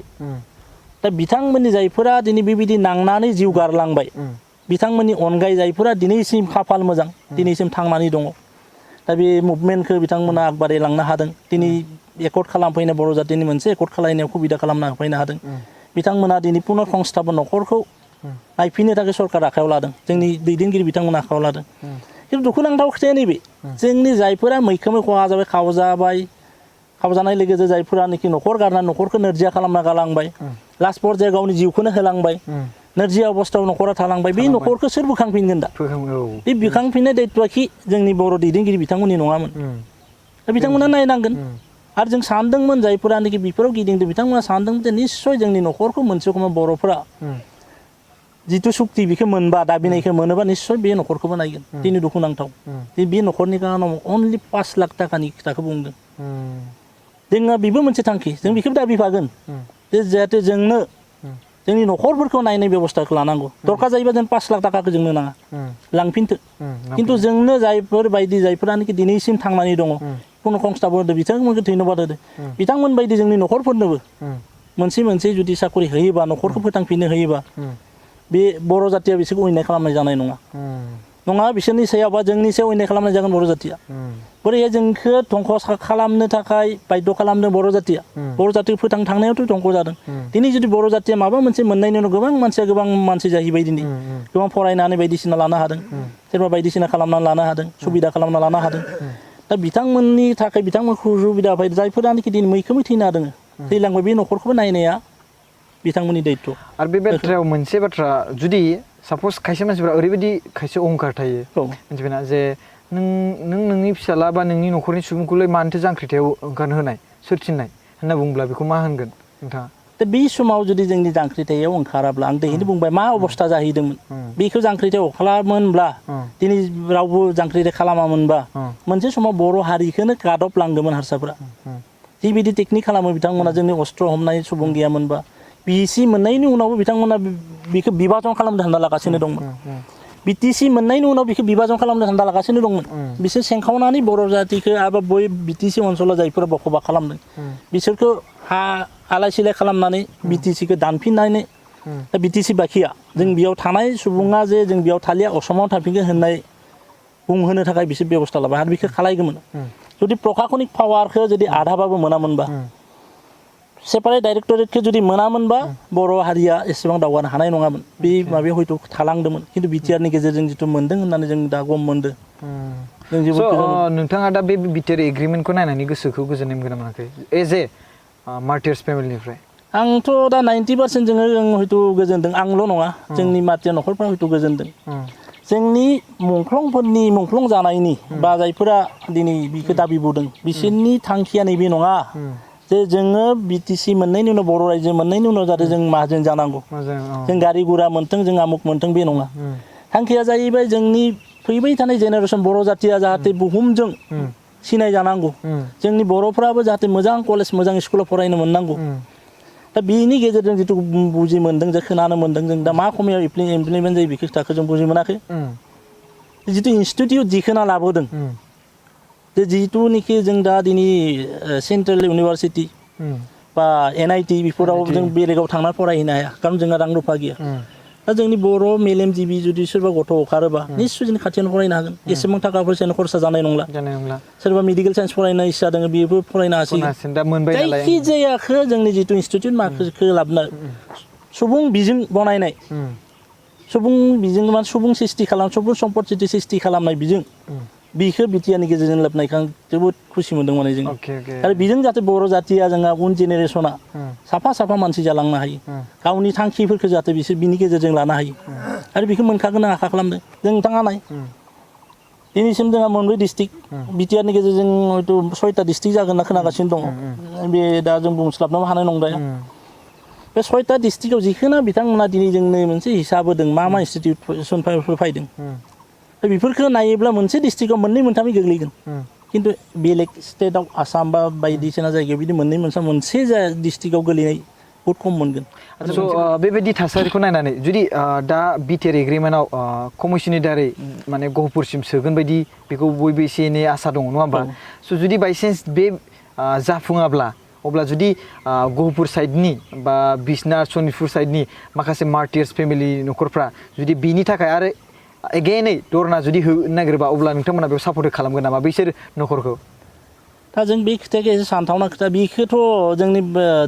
दा बिथांमोननि जायफोरा दिनै बेबायदि नांनानै जिउ गारलांबाय बिथांमोननि अनगायै जायफोरा दिनैसिम खाफाल मोजां दिनैसिम थांनानै दङ दा बे मुभमेन्टखौ बिथांमोना आगबारायलांनो हादों दिनै एकर्ड खालामफैनाय बर' जातिनि मोनसे एकर्ड खालामनायाव सुबिदा खालामना होफैनो हादों बिथांमोना दिनै पुनः संस्थापन न'खरखौ नायफिननो थाखाय सरकार आखायाव लादों जोंनि दैदेनगिरि बिथांमोना आखायाव लादों खिन्थु दुखुनांथाव खोथाया नैबे जोंनि जायफोरा मैखोमै खहा जाबाय खावजानाय लोगोसे जायफोरानोखि न'खर गारनानै न'खरखौ नोरजिया खालामना गालांबाय लास्ट पर्यायाव गावनि जिउखौनो होलांबाय नोरजिया अबस्थायाव न'खरा थालांबाय बे न'खरखौ सोर बोखांफिनगोन दा बे बोखांफिननाय दायित्वखि जोंनि बर' दैदेनगिरि बिथांमोननि नङामोन दा बिथांमोना नायनांगोन आरो जों सानदोंमोन जायफोरानोखि बेफोराव गिदिंदों बिथांमोना सानदोंमोन जे निस्सय जोंनि न'खरखौ मोनसे समाव बर'फोरा जिथु सुक्ति बेखौ मोनबा दाबिनायखौ मोनोबा निस्सय बे न'खरखौबो नायगोन दिनै दुखुनांथाव बे न'खरनि गानाव अनलि 5 लाख थाखानि खोथाखौ बुंदों जोंहा बेबो मोनसे थांखि जों बेखौबो दाबिफागोन जे जाहाथे जोंनो जोंनि न'खरफोरखौ नायनाय बेबस्थाखौ लानांगौ दरकार जायोबा जों 5 लाख थाखाखौ जोंनो नाङा लांफिनथो खिन्थु जोंनो जायफोरानोखि दिनैसिम थांनानै दङ पुनः संस्थापन होदो बिथांमोनखौ धन्यबाद होदो बिथांमोन बायदि जोंनि न'खरफोरनोबो मोनसे जुदि साकरि होयोबा न'खरखौ फोथांफिननो होयोबा बे बर' जातिया बिसोरखौ अयनाय खालामनाय जानाय नङा बिसोरनि सायाव बा जोंनि सायाव अयनाय खालामनाय जागोन बर' जातिया बोरैहाय जोंखौ धंख' खालामनो थाखाय बाध्य खालामदों बर' जातिया बर' जातिखौ फोथांनो थांनायावथ' धंख' जादों दिनै जुदि बर' जातिया माबा मोनसे मोननायनि उनाव गोबां मानसि जाहैबाय दिनै गोबां फरायनानै बायदिसिना लानो हादों सोरबा बायदिसिना खालामनानै लानो हादों सुबिदा खालामना लानो हादों दा बिथांमोननि थाखाय बिथांमोनखौ सुबिदा होबाय जायफोरानोखि दिनै मैखोमै थैना दङ थैलांबाय बे न'खरखौबो नायनाया बिथांमोननि दायित्व आरो बे बाथ्रायाव मोनसे बाथ्रा जुदि साप'ज खायसे मानसिफ्रा ओरैबायदि खायसे अहंखार थायो मिथिबायना जे नोंनि फिसाला बा नोंनि न'खरनि सुबुंखौलाय मानोथो जांख्रिथायाव ओंखारनो होनाय सोर थिननाय होनना बुङोब्ला बेखौ मा होनगोन नोंथाङा दा बे समाव जुदि जोंनि जांख्रिथायाव ओंखाराब्ला आं दहायनो बुंबाय मा अबस्था जाहैदोंमोन बेखौ जांख्रिथायाव खालामोनब्ला दिनै रावबो जांख्रिथाय खालामामोनबा मोनसे समाव बर' हारिखौनो गादबलांगौमोन हारसाफोरा जिबायदि टेकनिक खालामो बिथांमोना जोंनि अस्त्र हमनाय सुबुं गैयामोनबा बिसि मोननायनि उनावबो बिथांमोना बेखौ बिभाजन खालामनो हान्दा लागासिनो दंमोन बिटिसि मोननायनि उनाव बेखौ बिभाजन खालामनो हान्दा लागासिनो दंमोन बिसोर सेंखावनानै बर' जातिखौ आरो बै बिटिसि ओनसोलाव जायफोरा बख'बा खालामदों बिसोरखौ आलाय सिलाय खालामनानै बिटिसिखौ दानफिननानै बिटिसि बाखिया जों बेयाव थानाय सुबुङा जे जों बेयाव थालिया असमाव थाफिनगोन होननाय बुंहोनो थाखाय बिसोर बेबस्था लाबाय आरो बेखौ खालायगौमोन जुदि प्रखाखनिक पावारखौ जुदि आधाबाबो मोनामोनबा सेपारेट डाइरेक्टरेटखौ जुदि मोनामोनबा बर' हारिया एसेबां दावगानो हानाय नङामोन बे माबायाव हयथ' थालांदोंमोन खिन्थु बिटिआरनि गेजेरजों जिथु मोन्दों होननानै जों दा गम मोनदों नोंथाङा दा बे बिटिआर एग्रिमेन्टखौ नायनानै गोसोखौ गोजोननाय मोनगोन ना मोनाखै एज ए मार्टियार्स फेमिलिनिफ्राय आंथ' दा 90% जों हयथ' गोजोनदों आंल' नङा जोंनि मार्टियार न'खरफ्रा हयथ' गोजोनदों जोंनि मुंख्लं जानायनि बा जायफोरा दिनै बिखौ दाबिबोदों बिसोरनि थांखिया नैबे नङा जे जोङो बिटिसि मोननायनि उनाव बर' रायजो मोननायनि उनाव जाहाथे जों माहाजोन जानांगौ जों गारि गुरा मोन्थों जों आमुक मोन्थों बे नङा थांखिया जाहैबाय जोंनि फैबाय थानाय जेनेरेसन बर' जातिया जाहाथे बुहुमजों सिनाय जानांगौ जोंनि बर'फ्राबो जाहाथे मोजां कलेज मोजां स्कुलाव फरायनो मोननांगौ दा बेनि गेजेरजों जिथु बुजि मोन्दों जे खोनानो मोन्दों जों दा मा खमायाव इमप्लिमेन्ट जायो बेखौ खोथाखौ जों बुजि मोनाखै जिथु इनस्टिटिउट दिखोना लाबोदों जे जिथुनिखि जों दा दिनै सेन्ट्रेल इउनिभारसिटि बा NIT बेफोराव जों बेलेगाव थांना फरायहैनो हाया खारन जोंहा रां रुफा गैया दा जोंनि बर' मेलेमजिबि जुदि सोरबा गथ' ओंखारोबा निस्सय जों खाथियावनो फरायनो हागोन एसेबां थाखा फैसानि खरसा जानाय नंला सोरबा मेडिकेल साइन्स फरायनो इच्छा दङ बेबो फरायनो हासिगोन जायखिजायाखौ जोंनि जिथु इनस्टिटिउट मार्कखौ लाबोना सुबुं बिजों बनायनाय सुबुं बिजों सुबुं सृष्टि खालाम सुबुं सम्पद सृष्टि खालामनाय बिजों बिखौ बिटिआरनि गेजेरजों लाबनायखौ आं जोबोद खुसि मोन्दों माने जों आरो बेजों जाहाथे बर' जाथिया जोंहा उन जेनेरेसना साफा मानसि जालांनो हायो गावनि थांखिफोरखौ जाहाथे बिसोर बिनि गेजेरजों लानो हायो आरो बेखौ मोनखागोन आं आखा खालामदों जों नोंथाङा नाय दिनैसिम जोंहा मोनब्रै डिस्ट्रिक्ट बिटिआरनि गेजेरजों हयथ' 6टा डिस्ट्रिक्ट जागोन होनना खोनागासिनो दङ बे दा जों बुंस्लाबनोबो हानाय नंलिया बे 6टा डिस्ट्रिक्टआव जिखुनु बिथांमोना दिनै जोंनो मोनसे हिसाब होदों मा इनस्टिटिउसनफोर फैदों बेफोरखौ नायोब्ला मोनसे डिस्ट्रिक्टआव मोननै मोनथामै गोग्लैगोन खिन्थु बेलेग स्टेटआव आसाम बा बायदिसिना जायगायाव बिदि मोनसे डिस्ट्रिक्टआव गोलैनाय बहुत खम मोनगोन स' बेबायदि थासारिखौ नायनानै जुदि दा बिटिआर एग्रिमेन्टआव कमिसननि दारै माने गहपुरसिम सोगोन बायदि बेखौ बयबो एसे एनै आसा दङ नङा होमबा स' जुदि बायसान्स बे जाफुङाब्ला अब्ला जुदि गहपुर साइडनि बा बिसनाथ सनितपुर साइडनि माखासे मार्टियार्स फेमिलि न'खरफ्रा जुदि बिनि थाखाय आरो एगेइनै धरना जुदि होनो नागिरबा अब्ला नोंथांमोना बेयाव सापर्ट खालामगोन नामा बैसोर न'खरखौ दा जों बे खोथाया एसे सानथावना खोथा बेखौथ' जोंनि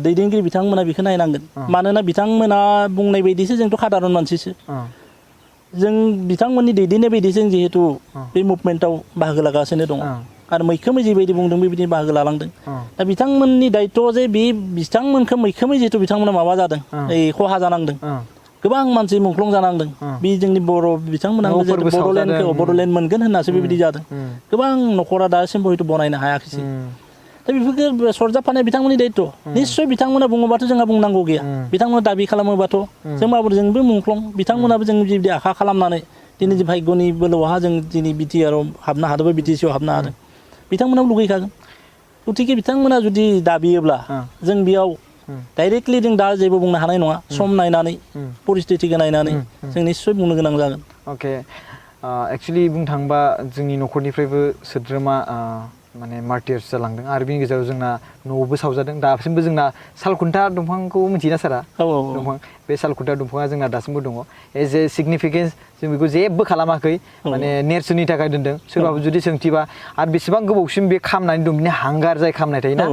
दैदेनगिरि बिथांमोना बेखौ नायनांगोन मानोना बिथांमोना बुंनाय बायदिसो जोंथ' साधारन मानसिसो जों बिथांमोननि दैदेननाय बायदि जों जिहेतु बे मुभमेन्टआव बाहागो लागासिनो दङ आरो मैखोमै जिबायदि बुंदों बेबायदि बाहागो लालांदों दा बिथांमोननि दायित्व जे बे बिथांमोनखौ मैखोमै जिहेतु बिथांमोना माबा जादों खहा जानांदों गोबां मानसि मुंख्लं जानांदों बे जोंनि बर' बिथांमोनाबो बड'लेण्ड मोनगोन होननासो बेबायदि जादों गोबां न'खरा दासिमबो हयथ' बनायनो हायाखिसै दा बेफोरखौ सरजाबफानाय बिथांमोननि दायित्व निस्सय बिथांमोना बुङोबाथ' जोंहा बुंनांगौ गैया बिथांमोना दाबि खालामोबाथ' जों माबोरै जोंबो मुंख्लं बिथांमोनाबो जों जुदि आखा खालामनानै दिनै जे भाग्यनि बोलोआवहा जों दिनै बिटिआरआव हाबनो हादों बा बिटिसिआव हाबनो हादों बिथांमोनाबो लुगैखागोन गथिखे बिथांमोना जुदि दाबियोब्ला जों बेयाव डाइरेक्टलि जों दा जेबो बुंनो हानाय नङा सम नायनानै परिस्थितिखौ नायनानै जों निस्सय बुंनो गोनां जागोन अके एक्चुअलि बुंनो थाङोबा जोंनि न'खरनिफ्रायबो सोद्रोमा माने मार्टियार्स जालांदों आरो बिनि गेजेराव जोंना न'आवबो सावजादों दासिमबो जोंना सालखुन्था दंफांखौ मिथियोना सारा दंफां बे सालखुन्था दंफाङा जोंना दासिमबो दङ एज ए सिगनिफिकेन्स जों बेखौ जेबो खालामाखै माने नेरसोननि थाखाय दोनदों सोरबाबो जुदि सोंथिबा आरो बेसेबां गोबावसिम बे खामनानै दं बिनि हांगार जाय खामनाय थायोना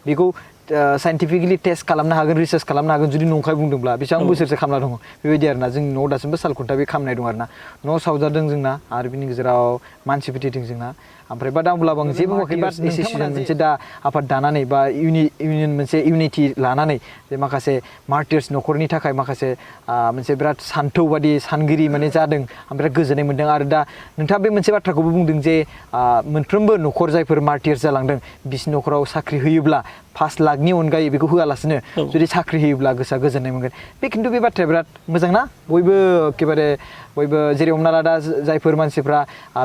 बेखौ साइन्टिफिकेलि टेस्ट खालामनो हागोन रिसार्च खालामनो हागोन जुदि नंखाय बुंदोंब्ला बेसेबां बोसोरसो खामना दङ बेबायदि आरोना जोंनि न'आव दासिमबो सालखुन्था बे खामनाय दं आरोना न' सावजादों जोंना आरो बिनि गेजेराव मानसिबो थैदों जोंना ओमफ्राय बाट अब्लाबो आं जेबो बुङाखै बाट एसोसिएसन मोनसे दा आफाद दानानै बा इउनियन मोनसे इउनिटि लानानै जे माखासे मार्टियार्स न'खरनि थाखाय माखासे मोनसे बिराद सान्थौ बादि सानगिरि माने जादों आं बिराद गोजोननाय मोन्दों आरो दा नोंथाङा बे मोनसे बाथ्राखौबो बुंदों जे मोनफ्रोमबो न'खर जायफोर मार्टियार्स जालांदों बिसिनि न'खराव साख्रि होयोब्ला 5 लाखनि अनगायै बेखौ होआलासिनो जुदि साख्रि होयोब्ला गोसोआ गोजोननाय मोनगोन बे खिन्थु बे बाथ्राया बिराद मोजां ना बयबो एखेबारे बयबो जेरै हमना ला दा जायफोर मानसिफ्रा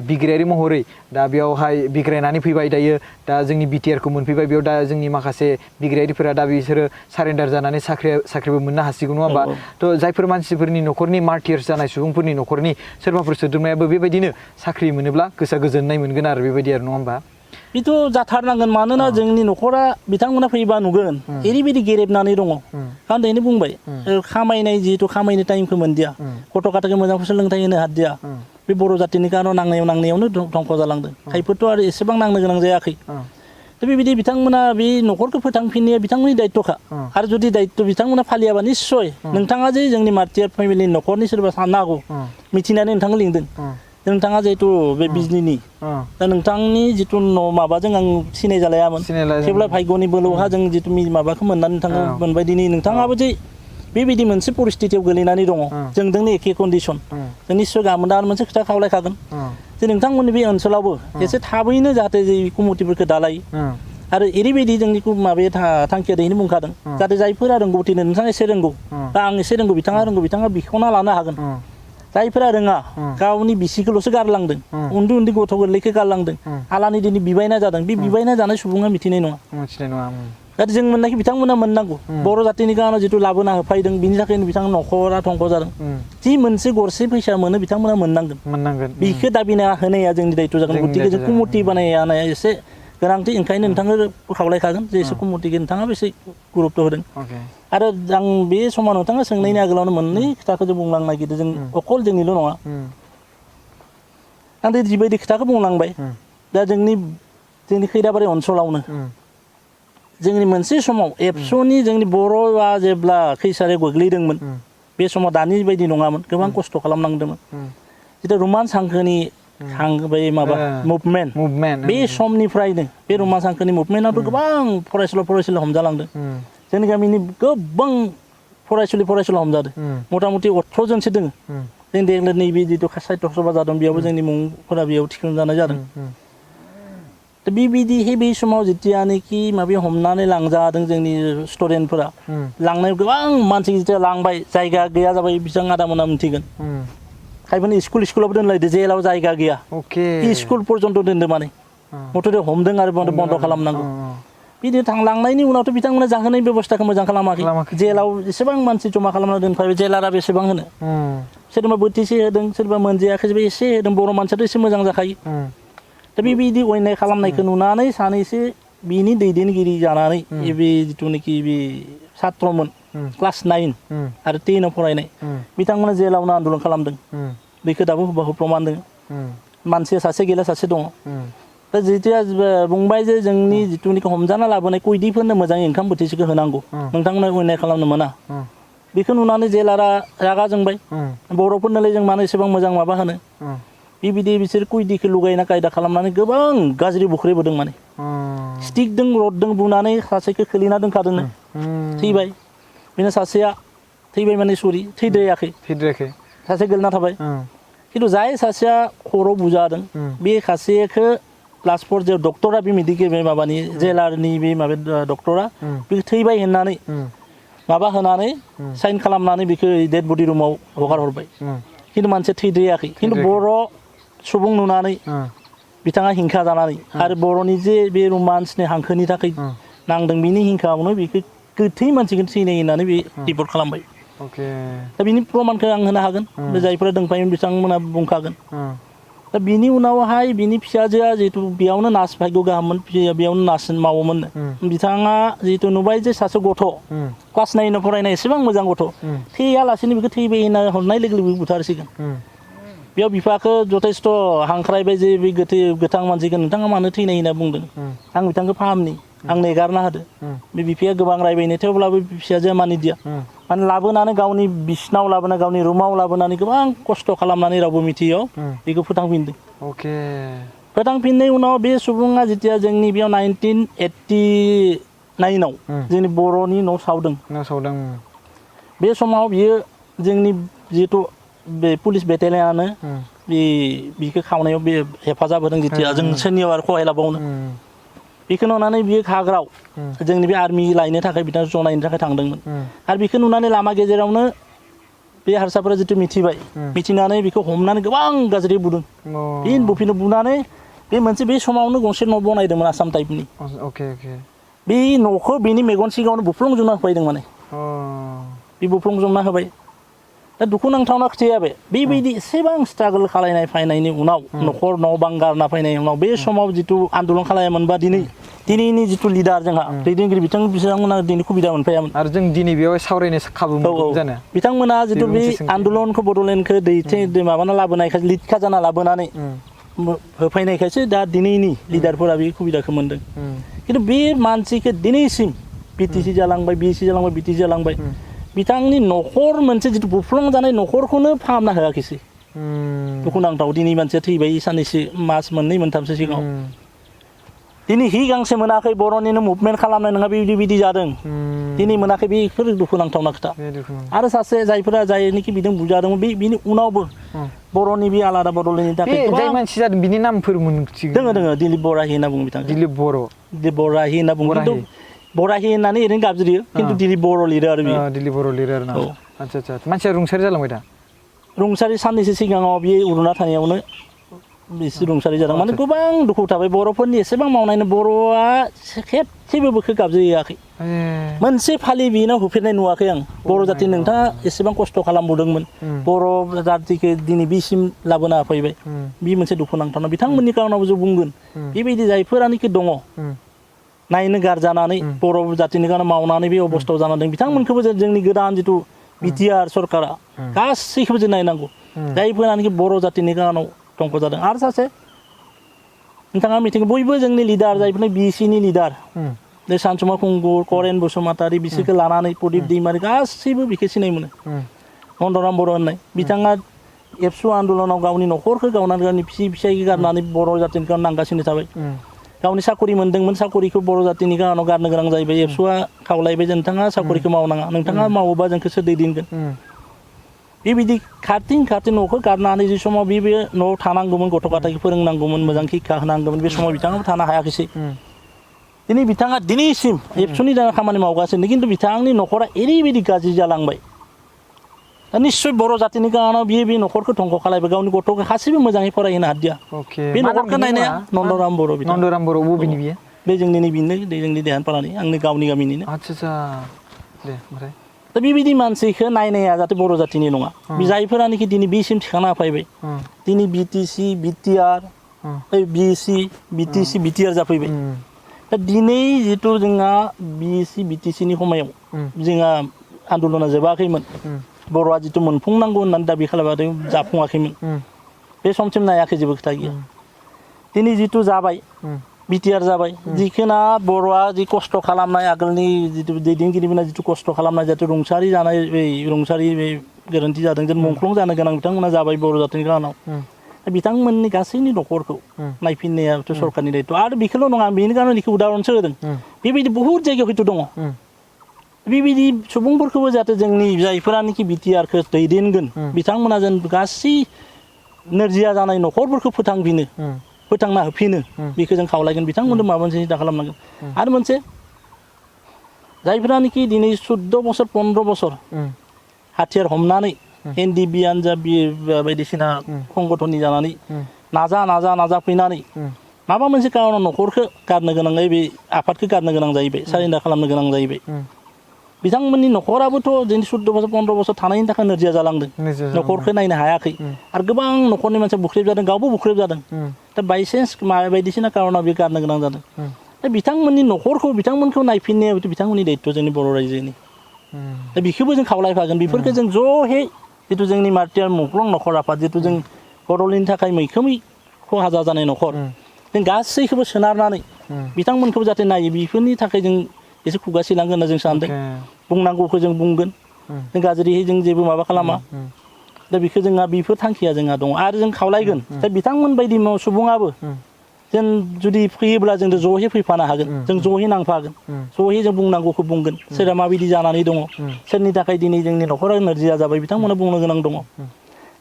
बिग्रायारि महरै दा बेयावहाय बिग्रायनानै फैबाय दायो दा जोंनि बिटिआरखौ मोनफैबाय बेयाव दा जोंनि माखासे बिग्रायारिफोरा दा बिसोरो सारेन्डार जानानै साख्रिबो मोननो हासिगौ नङा होमबा थ' जायफोर मानसिफोरनि न'खरनि मार्टियार्स जानाय सुबुंफोरनि न'खरनि सोरबाफोर सोद्रोमायाबो बेबायदिनो साख्रि मोनोब्ला गोसोआ गोजोननाय मोनगोन आरो बेबायदि आरो नङा होमबा बेथ' जाथारनांगोन मानोना जोंनि न'खरा बिथांमोना फैबा नुगोन ओरैबायदि गेरेबनानै दङ आं दहायनो बुंबाय खामायनाय जिहेतु खामायनो टाइमखौ मोनदिया गथ' गथायखौ मोजां सोलोंथाइ होनो हादिया बे बर' जातिनि कारनाव नांनायावनो धंख' जालांदों खायफोरथ' आरो एसेबां नांनो गोनां जायाखै दा बेबायदि बिथांमोना बे न'खरखौ फोथांफिननाया बिथांमोननि दायित्वखा आरो जुदि दायित्व बिथांमोना फालियाबा निस्सय नोंथाङा जे जोंनि मार्टियार फेमिलिनि न'खरनि सोरबा साननो हागौ मिथिनानै नोंथांखौ लिंदों नोंथाङा जिहेतु बे बिजनिनि दा नोंथांनि जिथु माबाजों आं सिनाय जालायामोन थेवब्ला भाग्यनि बोलोआवहा जों जिथु माबाखौ मोननानै नोंथाङा मोनबाय दिनै नोंथाङाबो जे बेबायदि मोनसे परिस्थितियाव गोलैनानै दङ जोंजोंनो एखे कन्डिसन जों निस्सय गाबोन दा मोनसे खोथा खावलायखागोन जे नोंथांमोननि बे ओनसोलावबो एसे थाबैनो जाहाथे जे कमिटिफोरखौ दालायो आरो ओरैबायदि जोंनि माबाया थांखिया दैनो बुंखादों जाहाथे जायफोरा रोंगौथिनो नोंथाङा एसे रोंगौ दा आं एसे रोंगौ बिथाङा बिखावना लानो हागोन जायफोरा रोङा गावनि बिसिखौल'सो गारलांदों उन्दै उन्दै गथ' गोरलैखौ गारलांदों आलानि दिनै बिबायना जादों बे बिबायना जानाय सुबुङा मिथिनाय नङा जाहाथे जों मोननायखौ बिथांमोना मोननांगौ बर' जातिनि कारनाव जिथु लाबोना होफैदों बिनि थाखायनो बिथांमोना न'खरा धंख' जादों जि मोनसे गरसे फैसा मोनो बिथांमोना मोननांगोन बेखौ दाबिना होनाया जोंनि दायित्व जागोन गतिके जों कमिटि बानायनाया एसे गोनांथि ओंखायनो नोंथांनो खावलायखागोन जे एसे कमिटिखौ नोंथाङा बेसे गुरुत्व होदों आरो आं बे समाव नोंथाङा सोंनायनि आगोलावनो मोननै खोथाखौ जों बुंलांनो नागिरदों जों अकल जोंनिल' नङा आं दा जिबायदि खोथाखौ बुंलांबाय दा जोंनि खैराबारि ओनसोलावनो जोंनि मोनसे समाव एबसुनि जोंनि बर'आ जेब्ला खैसाराव गोग्लैदोंमोन बे समाव दानि बायदि नङामोन गोबां खस्थ' खालामनांदोंमोन जितु रमान हांखोनि बै माबा मुभमेन्ट बे समनिफ्रायनो बे रमान्स हांखोनि मुभमेन्टआथ' गोबां फरायसुला हमजालांदों जोंनि गामिनि गोबां फरायसुला हमजादों मथा मथि 18 जनसो दङ जों देग्लाय नैबे जिथु साहित्य सभा जादों बेयावबो जोंनि मुंफोरा बेयाव थिसनजानाय जादों दा बेबायदिहै बे समाव जेतियानोखि माबे हमनानै लांजादों जोंनि स्टुडेन्टफोरा लांनायाव गोबां मानसि जेतिया लांबाय जायगा गैया जाबाय बिथां आदामोना मिथिगोन खायफानि स्कुलावबो दोनलायदो जेलाव जायगा गैया स्कुल पर्यन्त दोनदो माने मथ'ते हमदों आरो बन्द खालामनांगौ बिदि थांलांनायनि उनावथ' बिथांमोना जाहोनाय बेबस्थाखौ मोजां खालामाखै जेलाव एसेबां मानसि जमा खालामना दोनफायबाय जेलारा बेसेबां होनो सोरबा बोथिसे होदों सोरबा मोनजायाखैबा एसे होदों बर' मानसियाथ' एसे मोजां जाखायो दा बेबायदि अयनाय खालामनायखौ नुनानै सानैसो बिनि दैदेनगिरि जानानै बे जिथुनाखि बे छात्रमोन क्लास 9 आरो 10 आव फरायनाय बिथांमोना जेलावनो आन्दलन खालामदों बेखौ दाबो प्रमान दङ मानसिया सासे गैला सासे दङ दा जेतिया बुंबाय जे जोंनि जिथुनाखि हमजाना लाबोनाय कयदिफोरनो मोजाङै ओंखाम बोथिसेखौ होनांगौ नोंथांमोना अयनाय खालामनो मोना बेखौ नुनानै जेलारा रागा जोंबाय बर'फोरनोलाय जों मानो एसेबां मोजां माबा होनो बेबायदि बिसोर कयदिखौ लगायना कायदा खालामनानै गोबां गाज्रि बुख्रेबोदों माने स्टिकजों रडजों बुनानै सासेखौ खोलिना दोनखादोंनो थैबाय बेनो सासेया थैबाय माने सरि थैद्रायाखै सासे गोलैना थाबाय खिन्थु जाय सासेया खर' बुजादों बे सासेखौ क्लास 4 जे डक्टरा बे मेडिकेल माबानि जेलारनि बे माबा डक्टरा बेखौ थैबाय होननानै माबा होनानै साइन खालामनानै बेखौ डेड बडि रुमाव हगार हरबाय खिन्थु मानसिया थैद्रायाखै खिन्थु बर' सुबुं नुनानै बिथाङा हिंसा जानानै आरो बर'नि जे बे रमान्सनि हांखोनि थाखाय नांदों बिनि हिंसायावनो बेखौ गोथै मानसिखौ थैनाय होननानै बे रिपर्ट खालामबाय दा बिनि प्रमानखौ आं होनो हागोन जायफोरा दंफायोमोन बिथांमोना बुंखागोन दा बिनि उनावहाय बिनि फिसाजोआ जिहेतु बेयावनो नार्स भाग्य गाहाममोन बेयावनो नार्स मावोमोन बिथाङा जिहेतु नुबाय जे सासे गथ' क्लास 9 आव फरायनाय एसेबां मोजां गथ' थैयालासेनो बेखौ थैबाय होनना हरनाय लोगो लोगो बुथारसिगोन बेयाव बिफाखौ जथेस्थ' हांख्रायबाय जे बे गोथां मानसिखौ नोंथाङा मानो थैनाय होनना बुंदों आं बिथांखौ फाहामनि आंनो एगारना होदो बे बिफाया गोबां रायबायनो थेवब्लाबो फिसाजोआ मानिदिया माने लाबोनानै गावनि बिसिनाव लाबोना गावनि रुमाव लाबोनानै गोबां खस्थ' खालामनानै रावबो मिथियैयाव बेखौ फोथांफिनदों फोथांफिननायनि उनाव बे सुबुङा जेथिया जोंनि बेयाव 1989 आव जोंनि बर'नि न' सावदों बे समाव बियो जोंनि जिहेतु बे पुलिस बेटेलियानानो बेखौ खावनायाव बे हेफाजाब होदों जेथिया जों सोरनियाव आरो खहाय लाबावनो बेखौ नुनानै बियो घाग्राव जोंनि बे आर्मि लायनो थाखाय बिथाङा जनायनो थाखाय थांदोंमोन आरो बेखौ नुनानै लामा गेजेरावनो बे हारसाफोरा जितु मिथिबाय मिथिनानै बेखौ हमनानै गोबां गाज्रि बुदों बे बुफिनो बुनानै बे मोनसे बे समावनो गंसे न' बनायदोंमोन आसाम टाइपनि बे न'खौ बेनि मेगन सिगाङावनो बुफ्लंजोबना होफैदों माने बे बुफ्लंजोबना होबाय दा दुखुनांथावना खोथाया बेबायदि एसेबां स्ट्रागल खालायनाय फैनायनि उनाव न'खर न' बां गारना फैनायनि उनाव बे समाव जितु आन्दलन खालायामोनबा दिनैनि जितु लिडार जोंहा दैदेनगिरि बिथांमोना दिनै सुबिदा मोनफैयामोन आरो जों दिनै बेयाव सावरायनो खाबु मोनगोन जानो बिथांमोना जितु बे आन्दलनखौ बड'लेण्डखौ माबाना लाबोनायखाय लिड खाजाना लाबोनानै होफैनायखायसो दा दिनैनि लिडारफोरा बे सुबिदाखौ मोनदों खिन्थु बे मानसिखौ दिनैसिम बिटिसि जालांबाय बिएसि जालांबाय बिटिसि जालांबाय बिथांनि न'खर मोनसे जितु बुफ्लंजानाय न'खरखौनो फाहामना होआखैसै दुखुनांथाव दिनै मानसिया थैबाय साननैसो मास मोननै मोनथामसो सिगाङाव दिनै हि गांसे मोनाखै बर'निनो मुभमेन्ट खालामनाय नङा बिदि जादों दिनै मोनाखै बेफोर दुखुनांथावना खोथा आरो सासे जायफोरा जायनोखि बिदों बुजादोंमोन बिनि उनावबो बर'नि बे आलादा बड'लेण्डनि थाखाय जाय मानसि जादों बिनि नामफोर मोनथिगोन दङ दिलीप बराहि होनना बुङो बिथां दिलीप बराहि होनना बुङो खिन्थु बराहि होननानै ओरैनो गाबज्रियो खिन्थु दिलीप बर' लिरो आरो बियो दिलीप बर' लिरो आरो ना आচ্ছা मानसिया रुंसारि जालांबाय दा रुंसारि साननैसो सिगाङाव बियो उरुना थानायावनो बिसोर रुंसारि जादों माने गोबां दुखु थाबाय बर'फोरनि एसेबां मावनायनो बर'आ खेबसेबो बोखो गाबज्रियाखै मोनसे फालि बिनाव होफेरनाय नुवाखै आं बर' जाथि नोंथाङा एसेबां खस्थ' खालामबोदोंमोन बर' जाथिखौ दिनै बिसिम लाबोना फैबाय बे मोनसे दुखुनांथावना बिथांमोननि कारनाव जों बुंगोन बेबायदि जायफोरानोखि दङ नायनो गारजानानै बर' जातिनि कारनाव मावनानै बे अबस्थायाव जानानै दं बिथांमोनखौबो जोंनि गोदान जितु बिटिआर सरकारा गासैखौबो जों नायनांगौ जायफोरानोखि बर' जातिनि कारनाव दंख' जादों आरो सासे नोंथाङा मिथिगौ बयबो जोंनि लिडार जायफोरनो बिसिनि लिडार बे सानसुमा खुंगुर करेन बसुमतारी बिसोरखौ लानानै प्रदीप दैमारि गासैबो बिखौ सिनाय मोनो नन्दराम बर' होननाय बिथाङा एबसु आन्दलनाव गावनि न'खरखौ गावनानै गावनि फिसाय गारनानै बर' जाथिनि गाव नांगासिनो थाबाय गावनि साकरि मोन्दोंमोन साकरिखौ बर' जातिनि गाहानाव गारनो गोनां जाहैबाय एबसुआ खावलायबाय नोंथाङा साकरिखौ मावनाङा नोंथाङा मावोबा जोंखौ सोर दैदेनगोन बेबायदि खारथिं न'खौ गारनानै जि समाव बे न'आव थानांगौमोन गथ' गथायखौ फोरोंनांगौमोन मोजां शिक्षा होनांगौमोन बे समाव बिथाङाबो थानो हायाखिसै दिनै बिथाङा दिनैसिम एबसुनि जाना खामानि मावगासिनो खिन्थु बिथांनि न'खरा ओरैबायदि गाज्रि जालांबाय दा निस्सय बर' जातिनि गाहानाव बे न'खरखौ धंख' खालायबाय गावनि गथ'खौ गासैबो मोजाङै फरायहोनो हादिया बे न'खरखौ नायनाया नन्दराम बर' नन्दराम बर' बबेनि बियो बे जोंनिनो बेनो जोंनि देहानपारानि आंनि गावनि गामिनिनो आदसा दे ओमफ्राय दा बेबायदि मानसिखौ नायनाया जाहाथे बर' जातिनि नङा जायफोरानोखि दिनै बिसिम थिखांना होफैबाय दिनै BTC BTR BSc BTC BTR जाफैबाय दा दिनै जिथु जोंहा बिएससि बिटिसिनि समायाव जोंहा आन्दलना जोबाखैमोन बर'आ जिथु मोनफुंनांगौ होननानै दाबि खालामदों जाफुङाखैमोन बे समसिम नायाखै जेबो खोथा गैया दिनै जिथु जाबाय बिटिआर जाबाय जिखिना बर'आ जि खस्थ' खालामनाय आगोलनि जिथु दैदेनगिरिफोरा जिथु खस्थ' खालामनाय जिथु रुंसारि जानाय रुंसारि गोरोन्थि जादों जों मुंख्लं जानो गोनां बिथांमोना जाबाय बर' जातिनि गाहानाव बिथांमोननि गासैनि न'खरखौ नायफिननायाथ' सरकारनि दायथ' आरो बेखौल' नङा बेनि गावनो बेखौ उदाहरनसो होदों बेबायदि बहुद जायगायाव हयथ' दङ बेबायदि सुबुंफोरखौबो जाहाथे जोंनि जायफोरानोखि बिटिआरखौ दैदेनगोन बिथांमोना जेन गासै नोरजिया जानाय न'खरफोरखौ फोथांना होफिनो बेखौ जों खावलायगोन बिथांमोननो माबा मोनसे सिन्था खालामनांगोन आरो मोनसे जायफोरानोखि दिनै 14 बोसोर 15 बोसोर हाथियार हमनानै एनडिबिआनो जा बायदिसिना संगठननि जानानै नाजा फैनानै माबा मोनसे कारनाव न'खरखौ गारनो गोनां बे आफादखौ गारनो गोनां जाहैबाय सारेन्डार खालामनो गोनां जाहैबाय बिथांमोननि न'खराबोथ' दिनै 14 बोसोर 15 बोसोर थानायनि थाखाय नोरजिया जालांदों न'खरखौ नायनो हायाखै आरो गोबां न'खरनि मानसिया बुख्रेब जादों गावबो बुख्रेब जादों दा बायसेन्स बायदिसिना कारनाव बे गारनो गोनां जादों दा बिथांमोननि न'खरखौ बिथांमोनखौ नायफिननाया बिथांमोननि दायित्व जोंनि बर' रायजोनि दा बेखौबो जों खावलायफागोन बेफोरखौ जों ज'है जिथु जोंनि मार्टियार मुंख्लं न'खर आफाद जिथु जों बड'लेण्डनि थाखाय मैखोमै खहा जानाय न'खर जों गासैखौबो सोनारनानै बिथांमोनखौबो जाहाथे नायो बेफोरनि थाखाय जों एसे खुगा सिलांगोन होनना जों सानदों बुंनांगौखौ जों बुंगोन जों गाज्रियै जों जेबो माबा खालामा दा बेखौ जोंहा बेफोर थांखिया जोंहा दङ आरो जों खावलायगोन दा बिथांमोन बायदि सुबुङाबो जों जुदि फैयोब्ला जों ज'है फैफानो हागोन जों ज'है नांफागोन ज'है जों बुंनांगौखौ बुंगोन सोरहा माबायदि जानानै दङ सोरनि थाखाय दिनै जोंनि न'खरा नोरजिया जाबाय बिथांमोना बुंनो गोनां दङ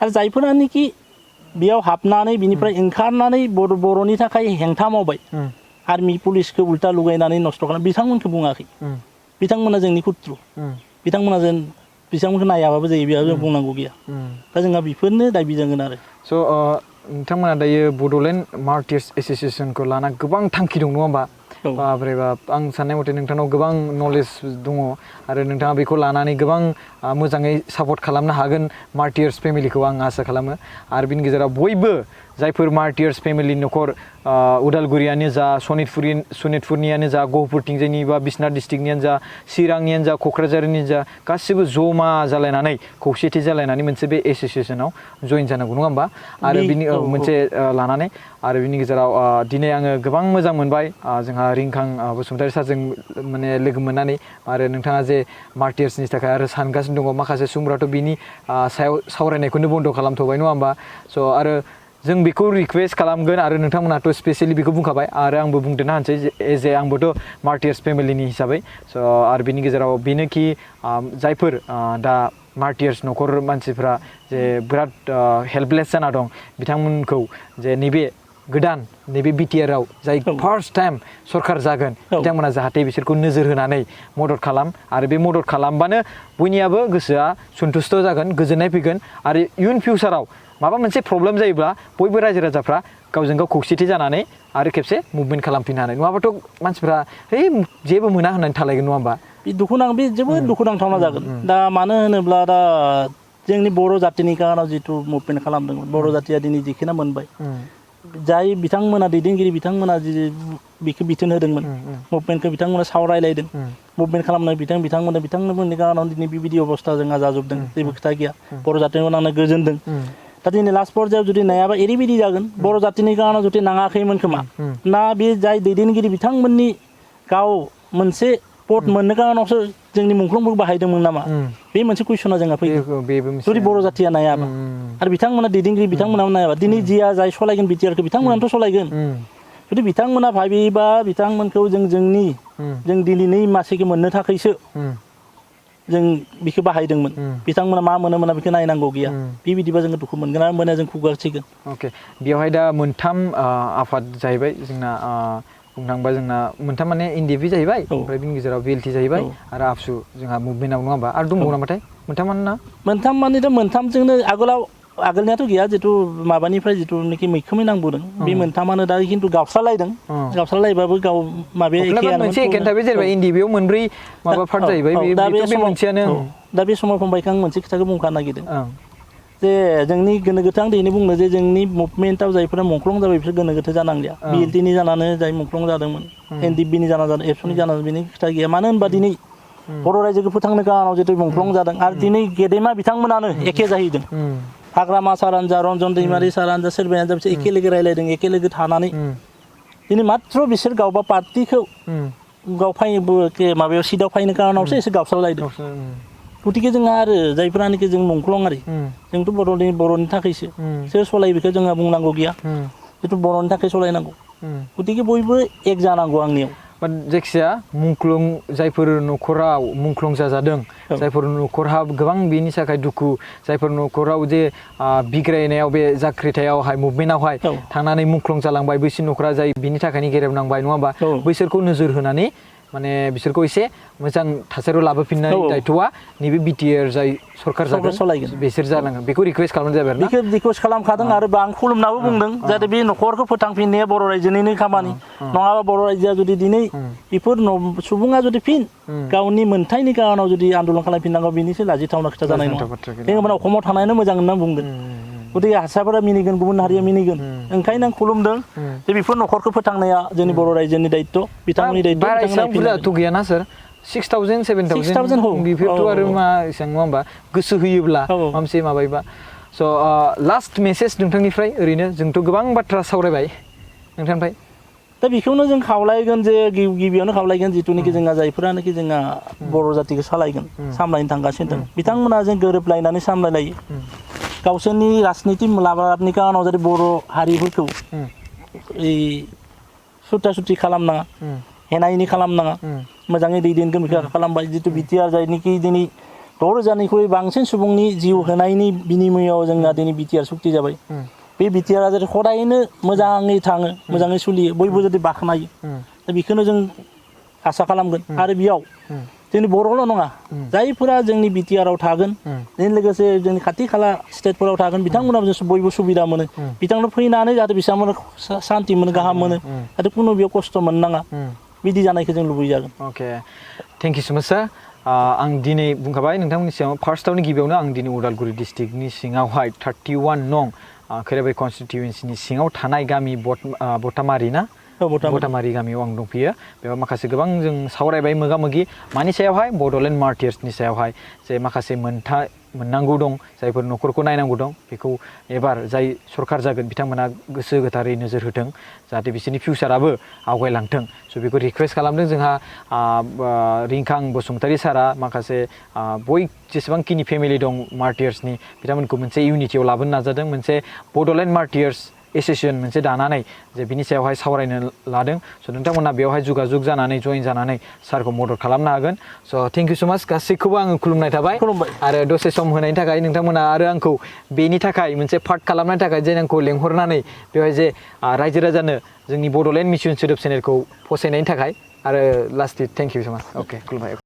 आरो जायफोरानोखि बेयाव हाबनानै बिनिफ्राय ओंखारनानै बर'नि थाखाय हेंथा मावबाय आर्मि पुलिसखौ उल्टा लुगायनानै नस्थ' खालाम बिथांमोनखौ बुङाखै बिथांमोना जोंनि खुथ्रु बिथांमोना बिथांमोनखौ नायाबाबो जायो बेयाव जों बुंनांगौ गैया दा जोंहा बेफोरनो दाबि जागोन आरो स' नोंथांमोना दायो बड'लेण्ड मार्टिर्स एस'सियेसनखौ लाना गोबां थांखि दं नङा होमबा बाब्रे बाब आं साननाय मथे नोंथांनाव गोबां नलेज दङ आरो नोंथाङा बेखौ लानानै गोबां मोजाङै सापर्ट खालामनो हागोन मार्टिर्स फेमिलिखौ आं आसा खालामो आरो बिनि गेजेराव बयबो जायफोर मार्टिर्स फेमिलि न'खर उदालगुरियानो जा सनितपुरनियानो जा गहपुरथिंजायनि बा बिश्वनाथ डिस्ट्रिक्टनियानो जा चिरांनियानो जा क'क्राझारनि जा गासिबो जमा जालायनानै खौसेथि जालायनानै मोनसे बे एस'सियेसनाव जइन जानांगौ नङा होमबा आरो बिनि मोनसे लानानै आरो बिनि गेजेराव दिनै आङो गोबां मोजां मोनबाय जोंहा रिंखां बसुमतारी सारजों माने लोगो मोननानै आरो नोंथाङा जे मार्टिर्सनि थाखाय आरो सानगासिनो दङ माखासे सुबुंफोराथ' बिनि सायाव सावरायनायखौनो बन्द' खालामथ'बाय नङा होमबा स' आरो जों बेखौ रिक्वेस्ट खालामगोन आरो नोंथांमोनाथ' स्पेसियेलि बेखौ बुंखाबाय आरो आंबो बुंदेरनो हानोसै एज ए आंबोथ' मार्टिर्स फेमिलिनि हिसाबै स' आरो बिनि गेजेराव बेनोखि जायफोर दा मार्टिर्स न'खर मानसिफ्रा जे बिराद हेल्पलेस जाना दं बिथांमोनखौ जे नैबे गोदान नैबे बिटिआरआव जाय फार्स्ट टाइम सरकार जागोन बिथांमोना जाहाथे बिसोरखौ नोजोर होनानै मदद खालाम आरो बे मदद खालामबानो बयनियाबो गोसोआ सन्थुष्ट जागोन गोजोननाय फैगोन आरो इयुन फिउचाराव माबा मोनसे प्रब्लेम जायोब्ला बयबो रायजो राजाफ्रा गावजों गाव खौसेथि जानानै आरो खेबसे मुभमेन्ट खालामफिननो हानाय नङाबाथ' मानसिफ्रा है जेबो मोना होननानै थालायगोन नङा होमबा बे जोबोद दुखुनांथावना जागोन दा मानो होनोब्ला दा जोंनि बर' जातिनि कारनाव जिथु मुभमेन्ट खालामदोंमोन बर' जातिया दिनै जिखिना मोनबाय जाय बिथांमोना दैदेनगिरि बिथांमोना बेखौ बिथोन होदोंमोन मुभमेन्टखौ बिथांमोना सावरायलायदों मुभमेन्ट खालामनाय बिथांमोननि कारनाव दिनै बेबायदि अबस्था जोंहा जाजोबदों जेबो खोथा गैया बर' जातिखौ नांनो गोजोनदों दा दिनै लास्ट पर्यायाव जुदि नायाबा ओरैबायदि जागोन बर' जातिनि कारनाव जुदि नाङाखैमोन खोमा ना बे जाय दैदेनगिरि बिथांमोननि गाव मोनसे पद मोननो कारनावसो जोंनि मुंख्लंफोरखौ बाहायदोंमोन नामा बे मोनसे कुइसना जोंहा फैयो जुदि बर' जातिया नायाबा आरो बिथांमोना दैदेनगिरि बिथांमोना नायाबा दिनै जिया जाय सलायगोन बिटिआरखौ बिथांमोनाथ' सलायगोन जुदि बिथांमोना भाबियोबा बिथांमोनखौ जों दिनैनि मासिखौ मोननो थाखायसो जों बेखौ बाहायदोंमोन बिथांमोना मा मोना बेखौ नायनांगौ गैया बेबायदिबा जोङो दुखु मोनगोन आरो मोना जों खुगासिगोन अके बेवहाय दा मोनथाम आफाद जाहैबाय जोंना बुंनो थाङोबा जोंना मोनथाम माने एनडिएफबि जाहैबाय ओमफ्राय बिनि गेजेराव बिएलटि जाहैबाय आरो आबसु जोंहा मुभमेन्टआव नङा होमबा आरो दंबावो नामाथाय मोनथामानो ना मोनथाम माने दा मोनथामजोंनो आगोलनियाथ' गैया जिथु माबानिफ्राय जिथुनाखि मैखोमै नांबोदों बे मोनथामानो दा खिन्थु गावस्रालायबाबो गाव माबाया एखेयानो मोनसे एखेयानो थाबाय जेनेबा एनडिएफबियाव मोनब्रै माबा पार्ट जाहैबाय बे मोनसेयानो दा बे समाव फंबायखौ आं मोनसे खोथाखौ बुंखानो नागिरदों जे जोंनि गोनो गोथो आं दिनै बुंनो जे जोंनि मुभमेन्टआव जायफोरा मुंख्लं जाबाय बिसोर गोनो गोथो जानांलिया बिएलटिनि जानानै जाय मुंख्लं जादोंमोन एनडिएफबिनि जादों एबसुनि जानानै बिनि खोथा गैया मानो होनबा दिनै बर' रायजोखौ फोथांनो गाहानाव जितु मुंख्लं जादों आरो दिनै गेदेमा बिथांमोनानो एखे जाहैदों हाग्रामा सारानजा रन्जन दैमारि सारानजा सोरबायानो बिसोर एखे लोगो रायलायदों एखे लोगो थानानै दिनै माथ्र बिसोर गावबा पार्टिखौ गाव माबायाव सिटआव फैनो कारनावसो एसे गावस्रालायदों गतिके जोंहा आरो जायफोरानोखि जों मुंख्लंआरि जोंथ' बर'नि थाखायसो सोर सलायो बेखौ जोंहा बुंनांगौ गैया जितु बर'नि थाखाय सलायनांगौ गतिके बयबो एक जानांगौ आंनियाव जायखिजाया मुंख्लं जायफोर न'खराव मुंख्लं जाजादों जायफोर न'खरहा गोबां बेनि थाखाय दुखु जायफोर न'खराव जे बिग्रायनायाव बे जाख्रिथायावहाय मुभमेन्टआवहाय थांनानै मुंख्लं जालांबाय बैसोर न'खरा जाय बिनि थाखायनो गेरेबनांबाय नङा होमबा बैसोरखौ नोजोर होनानै माने बिसोरखौ एसे मोजां थासारियाव लाबोफिननाय दायथ'आ नैबे बिटिआर जाय सरकार जागोन बिसोर जानांगोन बेखौ रिक्वेस्ट खालामनाय जाबाय आरो बेखौ रिक्वेस्ट खालामखादों आरो आं खुलुमनाबो बुंदों जाहाथे बे न'खरखौ फोथांफिननाया बर' रायजोनिनो खामानि नङाबा बर' रायजोआ जुदि दिनै बेफोर सुबुङा जुदि फिन गावनि मोनथायनि कारनाव जुदि आन्दलन खालामफिननांगौ बेनिसो लाजिथावना खोथा जानाय नङा बेनिखायनो अखमाव थानायानो मोजां होनना बुंगोन गतिके हारसाफोरा मिनिगोन गुबुन हारिया मिनिगोन ओंखायनो आं खुलुमदों जे बेफोर न'खरखौ फोथांनाया जोंनि बर' रायजोनि दायित्व बिथांमोननि दायित्व बुरजाथ' गैयाना सार 6,000 7,000 बेफोरथ' आरो मा एसेबां नङा होमबा गोसो होयोब्ला माबा मोनसे माबायोबा स' लास्ट मेसेज नोंथांनिफ्राय ओरैनो जोंथ' गोबां बाथ्रा सावरायबाय नोंथांनिफ्राय दा बेखौनो जों खावलायगोन जे गिबियावनो खावलायगोन जिथुनिखि जोंहा जायफोरानोखि जोंहा बर' जातिखौ सालायगोन सामलायनो थांगासिनो दं बिथांमोना जों गोरोबलायनानै सामलायलायो गावसोरनि राजनिति लाबानि कारनाव जाहाथे बर' हारिफोरखौ सुथा सुथि खालामनाङा हेना एनि खालामनाङा मोजाङै दैदेनगोन बेखौ खालामबाय जितु बिटिआर जायनिखि दिनै 6,000निख्रुइ बांसिन सुबुंनि जिउ होनायनि बिनिमयआव जोंहा दिनै बिटिआर सुक्ति जाबाय बे बिटिआरआ जाहाथे हदायनो मोजाङै थाङो मोजाङै सोलियो बयबो जुदि बाख्नायो दा बेखौनो जों आसा खालामगोन आरो बेयाव जोंनि बर'ल' नङा जायफोरा जोंनि बिटिआरआव थागोन बेजों लोगोसे जोंनि खाथि खाला स्टेटफोराव थागोन बिथांमोनाबो बयबो सुबिदा मोनो बिथांमोना फैनानै जाहाथे बिथांमोना सान्ति मोनो गाहाम मोनो जाहाथे खुनु बेयाव खस्थ' मोननाङा बिदि जानायखौ जों लुबैजागोन अके थेंक इउ सो माच सार आं दिनै बुंखाबाय नोंथांमोननि सिगाङाव फार्स्टआवनो गिबियावनो आं दिनै उदालगुरि डिस्ट्रिक्टनि सिङावहाय 31 नं खैराबारि कनस्टिटिउन्सिनि सिङाव थानाय गामि बटामारि ना बटामारि गामियाव आं दंफैयो बेयाव माखासे गोबां जों सावरायबाय मोगा-मोगि मानि सायावहाय बड'लेण्ड मार्टियार्सनि सायावहाय जे माखासे मोननांगौ दं जायफोर न'खरखौ नायनांगौ दं बेखौ एबार जाय सरकार जागोन बिथांमोना गोसो गोथारै नोजोर होथों जाहाथे बिसोरनि फिउचाराबो आवगायलांथों स' बेखौ रिक्वेस्ट खालामदों जोंहा रिंखां बसुमतारी सारा माखासे जेसेबांखिनि फेमिलि दं मार्टियार्सनि बिथांमोनखौ मोनसे इउनिटियाव लाबोनो नाजादों मोनसे बड'लेण्ड मार्टियार्स एस'सिएशन मोनसे दानानै जे बिनि सायावहाय सावरायनो लादों स' नोंथांमोना बेवहाय जुगाजुग जानानै जइन जानानै सारखौ मदद खालामनो हागोन स' थेंक इउ सो माच गासैखौबो आङो खुलुमनाय थाबाय आरो दसे सम होनायनि थाखाय नोंथांमोना आरो आंखौ बेनि थाखाय मोनसे पार्ट खालामनायनि थाखाय जे आंखौ लेंहरनानै बेवहाय जे रायजो राजानो जोंनि बड'लेण्ड मिसन सोदोब चेनेलखौ फसायनायनि थाखाय आरो लास्टलि थेंक इउ सो माच अके खुलुमबाय